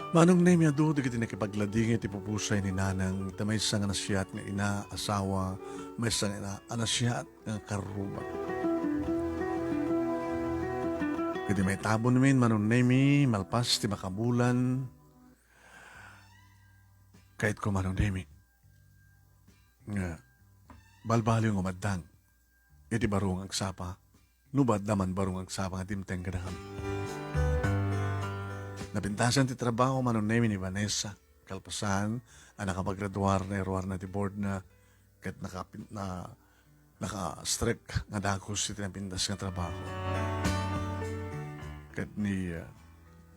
Manong Nemi, adu dagiti nakipagladingit iti pupusay ni Nanang, ta maysa nga nasiat nga ina, asawa, maysa nga ina a nasiat nga karrubak. Iti maitabon min, Manong Nemi, malpas ti makabulan, kayatko, Manong Nemi, nga balbaliw nga umaddang iti baro nga agsapa, no adda man baro nga agsapa nga dimteng kadakami. Napintasan ti trabaho, Manong Nemi, ni Vanessa, kalpasan a nakapagraduar na, iruarna ti board na, ket nakapin-, na, naka-strike nga dagus iti napintas nga trabaho. Ket ni, uh,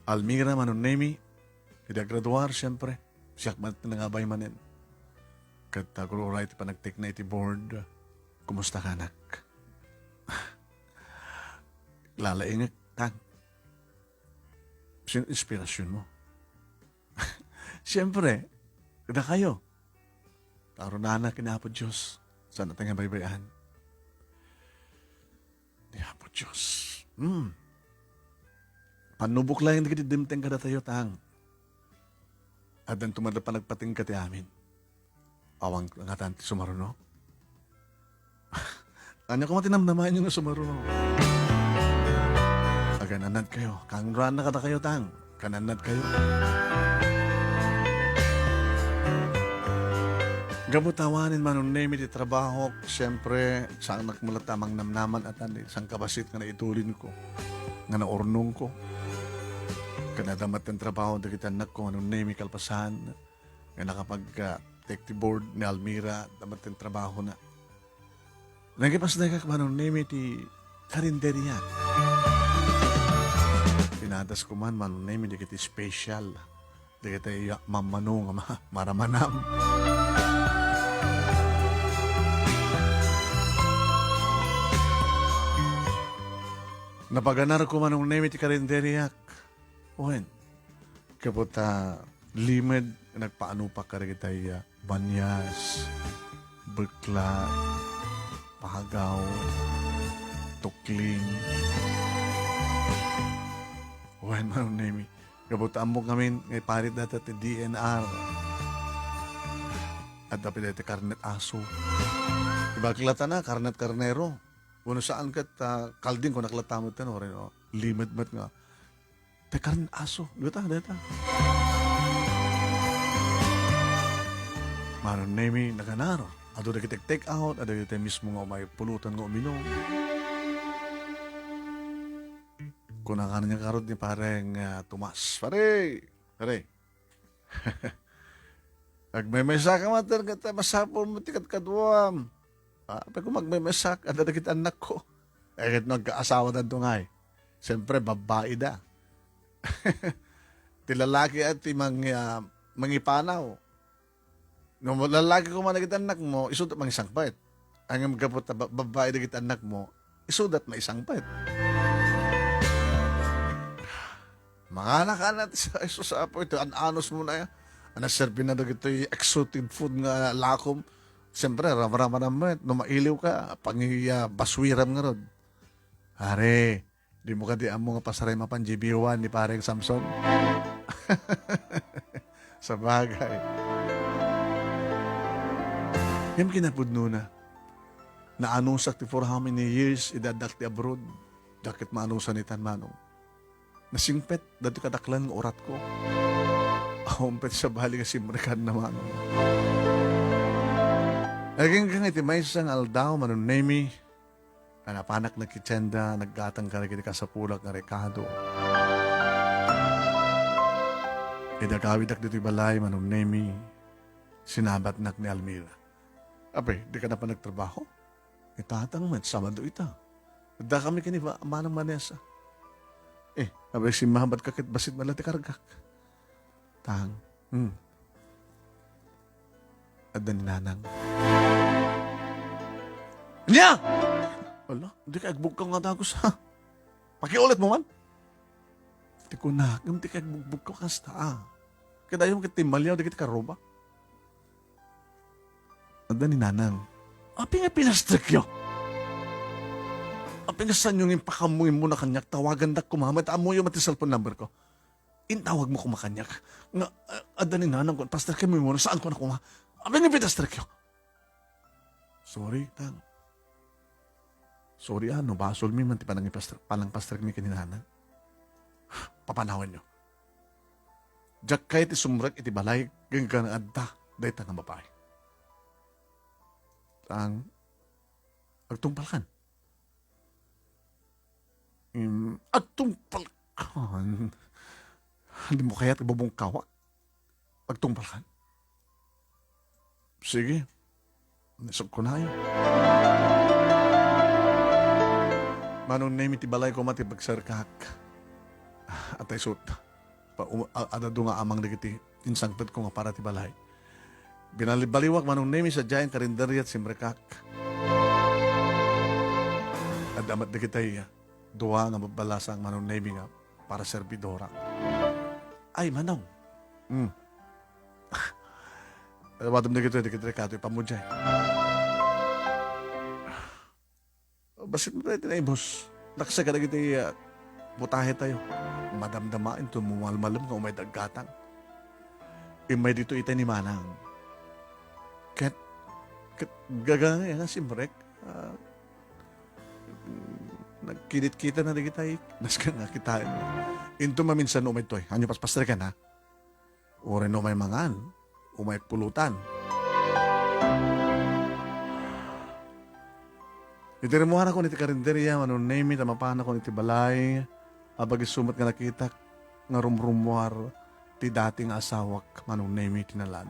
Almira, Manong Nemi, idi agraduar, siyempre, siak man ti nangabay manen. Ket agur-uray ti panagtekna iti board. Kumusta ka, anak? Lalaingek, Tang. Sino inspirasyon mo? Siyempre, dakayo. Tarunana ken Apo Dios. Saan natin nga baybay-an? Ni Apo Dios. Hmm. Pannubok laeng dagiti dimteng kadatayo, Tang. Addanto met la panagpatingga ti amin. Awan ngatan ti sumaruno? Ania koma ti namnamaenyo nga sumaruno? Agan-annadkayo. Kangrana kadakayo, Tang. Kan-annadkayo. Gapu ta awanen, Manong Nemi, ti trabahok, siyempre, saanak met latta a mangnamnaman atan ti sangkabassit nga naitulinko, nga naurnongko. Ken adda met ti trabaho dagiti annakko, Manong Nemi, kalpasan nga nakapag, ah, take ti board ni Almira, adda met ti trabahona. Nangipasdakak, Manong Nemi, ti karinderia. Pinadasko man, Manong Nemi, dagiti special dagiti mammano nga ma-, maramanam. Napaganarko, Manong Nemi, ti karinderiak. Wen, gapu ta limed nga nagpaanopak kadagiti, ah, banias, bekla, pagaw, tukling. Wen, Manong Nemi, gapu ta ammok ngamin nga iparit data ti D N R. Adda pay dayta karnet aso. Ibaklatan a karnet karnero. Wenno saan ket, ah, kalding, kunak latta met, no, limed met nga. Ti karnet aso. Dayta, dayta. Manong Nemi, naganar. Adu dagiti take out, adu dagiti mismo nga umay pulutan nga uminum. Kuna kaniak ngarud ni Pareng, ah, Tomas, "Pare! Pare! Agmemesak ka man, ket masapul met ti kadkaduam." Ah, apay ko, "Agmemesak, adda dagiti annakko." Eh, ket no agkaasawa danto ngay, siyempre, babbai da. Ti lalaki a ti mang-, ah, mangipanaw. No lalaki koma dagiti annakmo, isuda mangisangpet. Ngem gapu ta ba-, babbai dagiti annakmo, isuda maisangpet. Manganak-anak ti sa-, isu sa Apo iti an-anusmo na, a naserbi na dagiti exotic food nga lakom. Siyempre, ramramanam met, no mailiw ka, pangi-, ah, baswiram ngarud. Are, dimo kadi ammo nga pasaray mapan G B one ni Pareng Samson? Sabagay. Ngem kinapudnona, naanusak ti for how many years idi addak ti abroad. Diak ket maanusan itan, manong. Nasingpet dagiti kadaklan nga uratko. Awan pay sabali nga simrekanna, manong. Agingga iti maysa nga aldaw, Manong Nemi, a napanak nagkitienda, naggatang kadagiti kasapulak nga rekado. Idi agawidak ditoy balay, Manong Nemi, sinabatnak ni Almira. "Apay, dika na panagtrabaho? Itatang met, Sabado ita. Adda kami ken ni Ma-, Manang Vanessa." "Eh, apay, simmabat ka ket bassit met la ti kargak." Tang. Hmm. Adda ni Nanang. Ania? Ala, dika agbugkaw nga dagus, ha? Pakiulit mo man. Ti kunak, ngem dika agbugbugkaw kasta, a. Kadayon ket timmaliaw dagiti karruba. Adda ni Nanang. Apay nga pinastrekyo? Apay nga saanyo nga impakaammuenmo na kaniak, tawagandak koma met, ammoyo met ti cellphone number ko. Intawagmo koma kaniak nga, ah, adda ni Nanang, kun pastrek kami mo, saan ko na koma? Apay nga pinastrekyo? Sorry, Tang. Sorry, a, no basolmi man ti panangipastre-, panangpastrekmi ken ni Nanang. Papanawanyo. Diak kayat ti sumrek iti balay, ganggan adda dayta nga babai. Tang, agtungpalkan. Im, agtungpalkan. Dimo kayat ibubungkawak? Agtungpalkan. Sige. Isut' ko na, ay. Manong Nemi, ti balay koma ti pagserkak. Atay isut'. Pa-, um-, a-, adda adu nga amang dagiti insangpetko nga para ti balay. Binalibaliwak, Manong Nemi, sadiay karinderia ti simrekak. Adda met dagiti dua nga babbalasang, Manong Nemi, nga para servidora. Ay, Manong. Hmm. Awatem dagitoy, dagiti rekado, ipammodiay. Bassit met daytoy naibus. Naksa kadagiti, ah, putahe tayo. Madamdama inton mumalmalem nga umay daggatang. Immay ditoy itay ni Manang. Ket, ket gagangay nga simrek. Ah, nagkidit-kita na dagitay. Nasken nga kitaan. Inton maminsan no umay toy. Anyo paspastreken, ha? Uray no umay mangan, umay pulutan. Iti rimmuarakon iti karinderia, Manong Nemi, ta mapanakon iti balay, apay isu met nga nakitak nga rumrummuar ti dati nga asawak, Manong Nemi, ti nalan.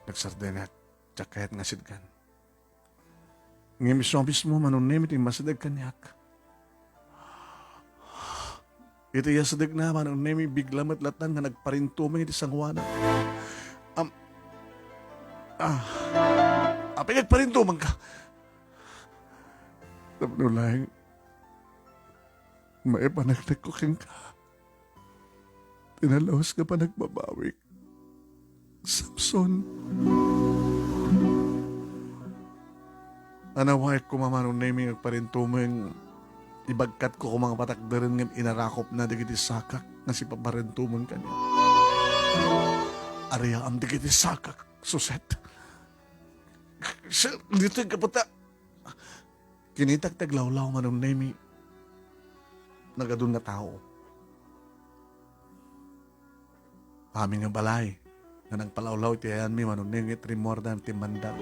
Nagsardenak, diak kayat nga sidkan. Ngem isu a mismo, Manong Nemi, ti immasideg kaniak. Iti yasdegna, Manong Nemi, bigla met latta nga nagparintumeng iti sangoanan. Am-, ah, apay nagparintumengka? Tapno laeng, maipaneknekko kenka ti nalaus nga panagbabawik. Samson. Anawaek koma, Manong Nemi, nga agparintumeng. Ibagkatko koma nga patakderen ngem inarakopna dagiti sakak nga sipaparintumeng kaniak. Ariaam dagiti sakak, Suset. Sir, ditoy kaputa. Kinitak ti aglawlaw, Manong Nemi. Nagadun nga tao. Amin nga balay nga nagpalawlaw iti ayanmi, Manong Nemi, rimmuarda ti mandal.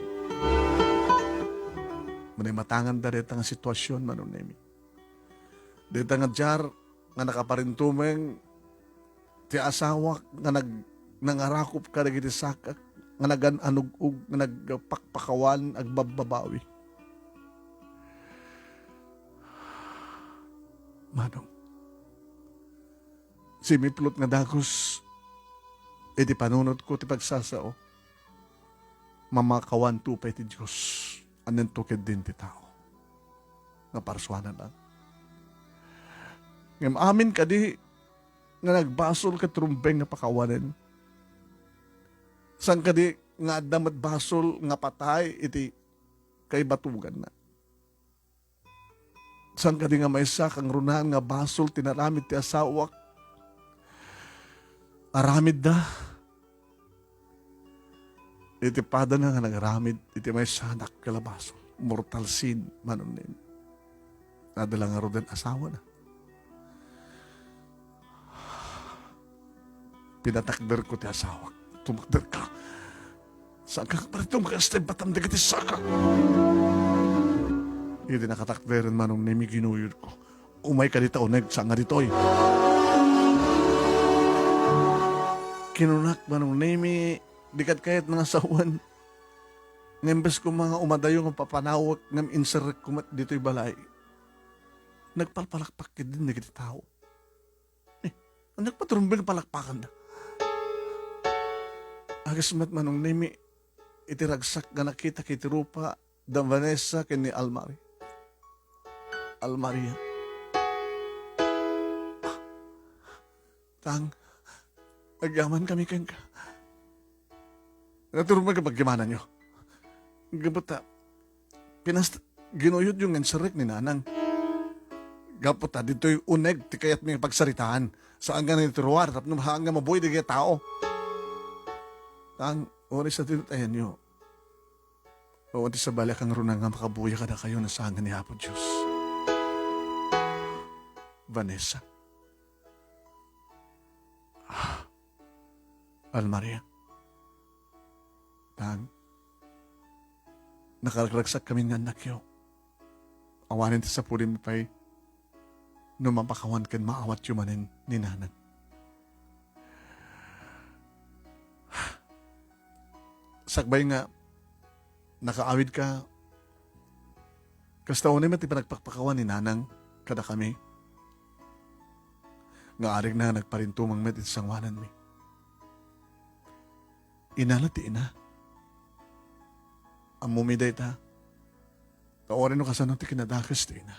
Manimatanganda dayta nga sitwasyon, Manong Nemi. Dayta nga diar nga nakaparintumeng ti asawak nga nag-, nangarakop kadagiti sakak nga nagan-anug-ug nga nagpakpakawan agbabbabawi. Manong, simiplot nga dagus iti panunotko ti pagsasao. Mamakawanto pay ti Dios, annanto ketdin ti tao nga parsuanan. Ngem amin kadi nga nagbasol ket rumbeng nga pakawanen. Saan kadi nga adda met basol nga patay iti kaibatuganna? Saan kadi nga maysa kangrunaan nga basol ti naramid ti asawak? Aramidda iti padana nga nagaramid iti maysanak nga basol. Mortal sin, Manong Nemi. Adda la ngaruden asawana. Pinatakderko ti asawak. Tumakderka. Saan ka paritum nga kasta batam dagiti saka? Idi nakatakderen, Manong Nemi, ginuyodko. Umay ka dita uneg, saan nga ditoy? Kinunak, Manong Nemi, di kad kayat nga sawen. Nga imbes ko nga umadayo nga papanawek, ngem inserrek ko met ditoy balay. Nagpalpalakpak ketdin dagiti tao. Eh, nagpaturumbeng palakpakanda. Agas met, Manong Nemi, iti ragsak nga nakita iti rupa da Vanessa ken ni Almari. Almaria. Ah, Tang, agyaman kami kenka. Naturumbeng nga pagyamananyo. Gapu ta, pinas-, ginuyodyo nga inserrek ni Nanang. Gapu ta, ditoy uneg ti kayatmi nga pagsaritaan. Saan nga nagturuar, tapno saan nga mabuhi dagiti tao. Tang, uray sa tinatayanyo. Awan ti sabali a kangrunaan nga makabuya kadakayo no saan nga ni Apo Dios. Vanessa. Ah, Almaria. Tang, nakaragragsak kami nga annakyo. Awanen ti sapulimi pay no mapakawan ken maawatyo manen ni Nanang. Sakbay nga nakaawidka, kasta unay met ti panagpakpakawan ni Nanang kadakami, nga arigna nga nagparintumeng met iti sangoananmi. Ina la ti ina. Ammomi dayta. Ta uray no kasano ti kinadakes ti ina,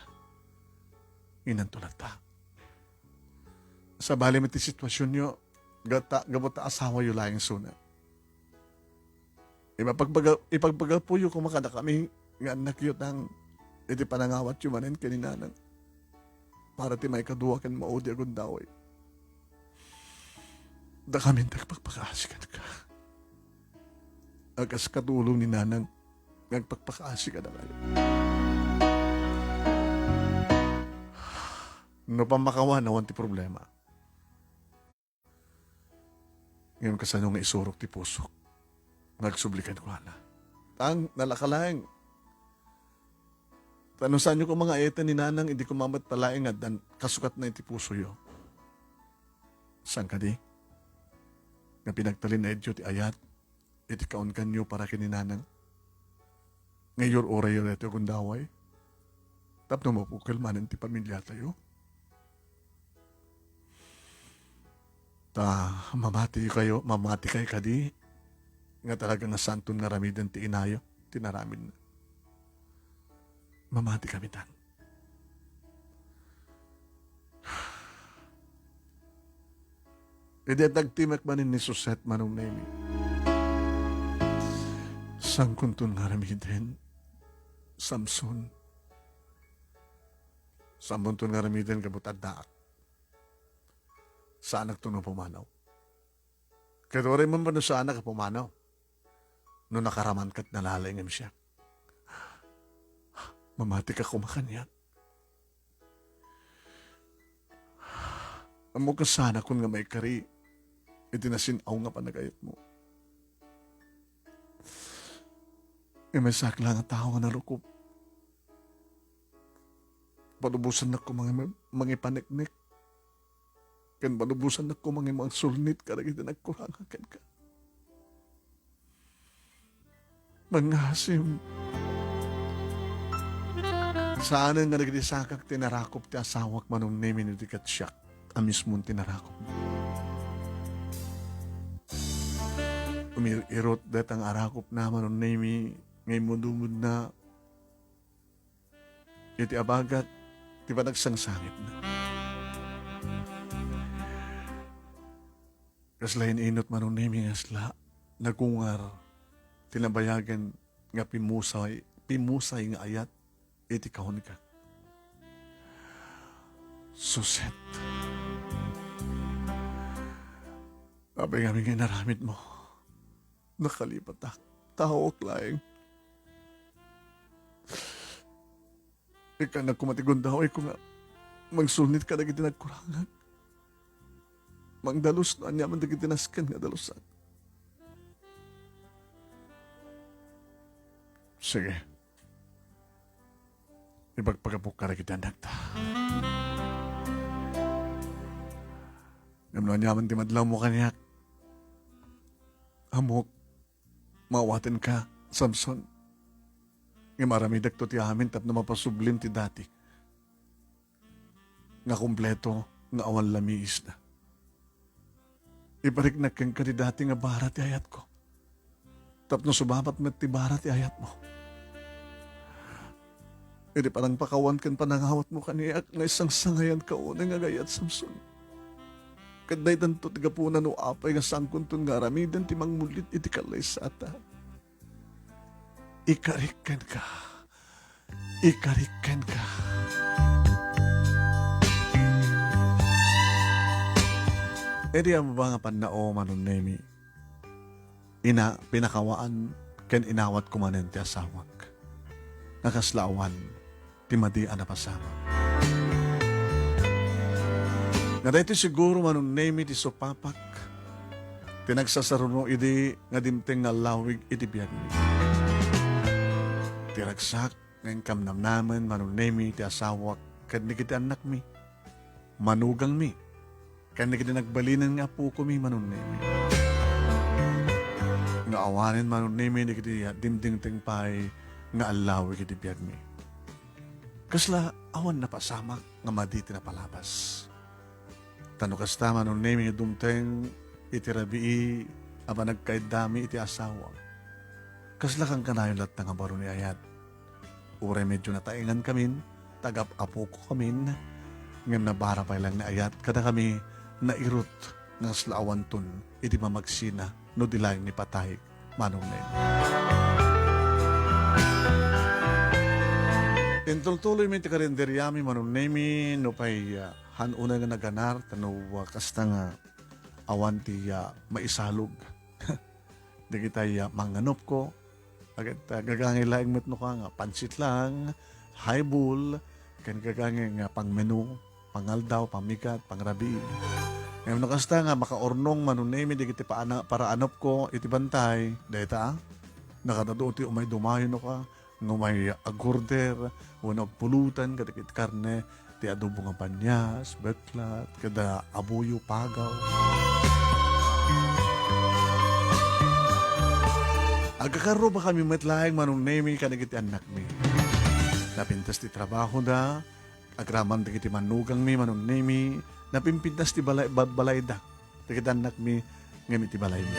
inanto latta. Sabali met ti situasionyo, gata-, gapu ta asawayo laeng suna. Ipagpaga-, ipagpagapuyo koma kadakami nga annakyo tang iti panangawatyo manen ken ni Nanang para ti maikadua ken maudi a gundaway. Dakamin ti agpakpakaasi kenka. A kas katulong ni Nanang nga agpakpakaasi kadakayo. No pammakawan, awan ti problema. Ngem kasano nga isurok ti pusok nga agsubli kenkuana? Tang, nalaka laeng. Ta no saanyo koma nga ayaten ni Nanang, idi koma met pay laeng nga addan kasukatna iti pusoyo. Saan kadi nga pinagtalinaedyo ti ayat iti kaunkanyo para ken ni Nanang? Nga iyur-urayyo daytoy a gundaway tapno mabukel manen ti pamiliatayo. Ta mamati kayo, mamati kay kadi nga talaga nga santon nga aramiden ti inayo, ti naramidna. Mamati kami tan. Idi nagtimek manen ni Suset, Manong Nemi, sankonton nga aramiden, Samson. Sankonton nga aramiden gapu ta addaak. Saanakto nga pumanaw. Ket uray man no saanak a pumanaw, no nakaraman ket nalaingem siak. Mamatika koma kaniak. Ammok nga saanakon nga maikari iti nasin-aw nga panagayatmo. Imaysaak la nga tao nga narukop. Palubosannak koma nga mangipaneknek. Ken palubosannak koma nga mangsulnit kadagiti nagkurangak kenka. Mangngaasim, saanen nga dagiti sakak ti narakop ti asawak, Manong Nemi, no di ket siak a mismon ti narakop. Umir-irot dayta nga arakopna, Manong Nemi, nga immudumudna iti abagat ti panagsangsangitna. Kasla in-inut, Manong Nemi, nga kasla nagungar ti nabayagen nga pimusay, pimusay nga ayat iti kaunka. Suset. Apay ngamin nga inaramidmo. Nakalipatak. Taoak laeng. Ikkannak koma ti gundawayko nga mangsulnit kadagiti nagkurangak. Mangdalus no aniaman dagiti nasken nga dalusak. Sige. Ipagpagapok kadagiti annakta. Ngem no aniaman ti madlawmo kaniak, ammok, maawatenka, Samson. Ngem aramidekto ti amin tapno mapasublim ti dati nga kompleto nga awan lamiisna. Ipariknak kenka ti dati nga bara ti ayatko, tapno sumabat met ti bara ti ayatmo. Iti panangpakawan ken panangawatmo kaniak, naisangsangayanka unay nga agayat, Samson. Ket daytanto ti gapuna no apay nga saankonton nga aramiden ti mangmulit iti kallaysata. Ikarik kenka. Ikarik kenka. Idi ammok nga pannao, Manong Nemi, ina, pinakawaan ken inawatko manen ti asawak nga kasla awan ti madi a napasamak. Nga daytoy siguro, Manong Nemi, ti supapak ti nagsasaruno idi nga dimteng nga allawig iti biagmi. Ti ragsak nga inkamnamnamen, Manong Nemi, ti asawak ken dagiti annakmi, manugangmi, ken dagiti nagbalinen nga apokomi, Manong Nemi, nga awanen, Manong Nemi, dagiti dimdimteng pay nga allawig iti biagmi. Kasla awan napasamak nga madi ti napalabas. Ta no kasta, Manong Nemi, nga dumteng iti rabii a panagkaiddami iti asawam, kasla kankanayon latta nga baro ni ayat? Uray medyo nataengankamin, tagap-apokokamin, ngem nabara pay laeng ni ayat kadakami, nairut nga kasla awanton iti mamagsina no di laeng ni patay, Manong Nemi. Intultuloymi ti karinderiami, Manong Nemi, nupay, ah, han unay nga naganar, ta no, ah, kasta nga awan ti, ah, maisalog dagitay, ah, manganupko, ket, ah, gagangay laeng met no ka nga pansit lang, highball, ken gagangay nga pangmenu, pangaldaw, pammigat, pangrabii. Ngem no kasta nga makaurnong, Manong Nemi, dagiti paana-, paraanupko iti bantay, dayta, ah, nakadado ti umay dumayo no ka, nga umay agorder wenno agpulutan kadagiti karne, ti adobo nga panias, beklat, kada abuyo, pagaw. Agkakarrubakami met laeng, Manong Nemi, kadagiti annakmi. Napintas ti trabahoda, agraman dagiti manugangmi, Manong Nemi, napimpintas ti balay-, bad-, balayda. dagiti annakmi ngem iti balaymi.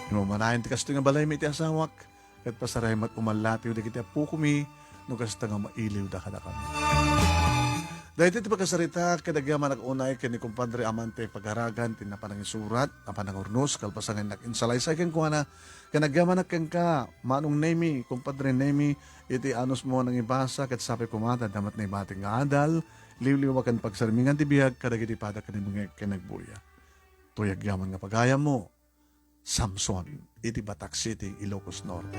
Imamanayan ti kastoy nga balaymi iti asawak, ket pasarayam met umallatiw dagiti appokomi no kasta nga mailiwda kadakami. Daytoy ti pakasaritak ket agyamanak unay ken ni Compadre Amante Pagaragan ti napan nangisurat, napan nangurnos, kalpasan nga innak insalaysay kenkuana, ken agyamanak kenka, Manong Nemi, Compadre Nemi, iti anusmo a nangibasa ket sapay koma ta adda met naibatik nga adal, liwliwa ken pagsarmingan ti biag kadagiti pada ken kinagbuya. Toy agyaman nga pagayammo, Samson, iti Batac City, Ilocos Norte.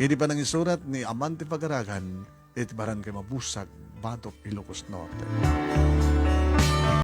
Iti panangisurat ni Amante Pagaragan, iti Barangay Mabusag, Batok, Ilocos Norte.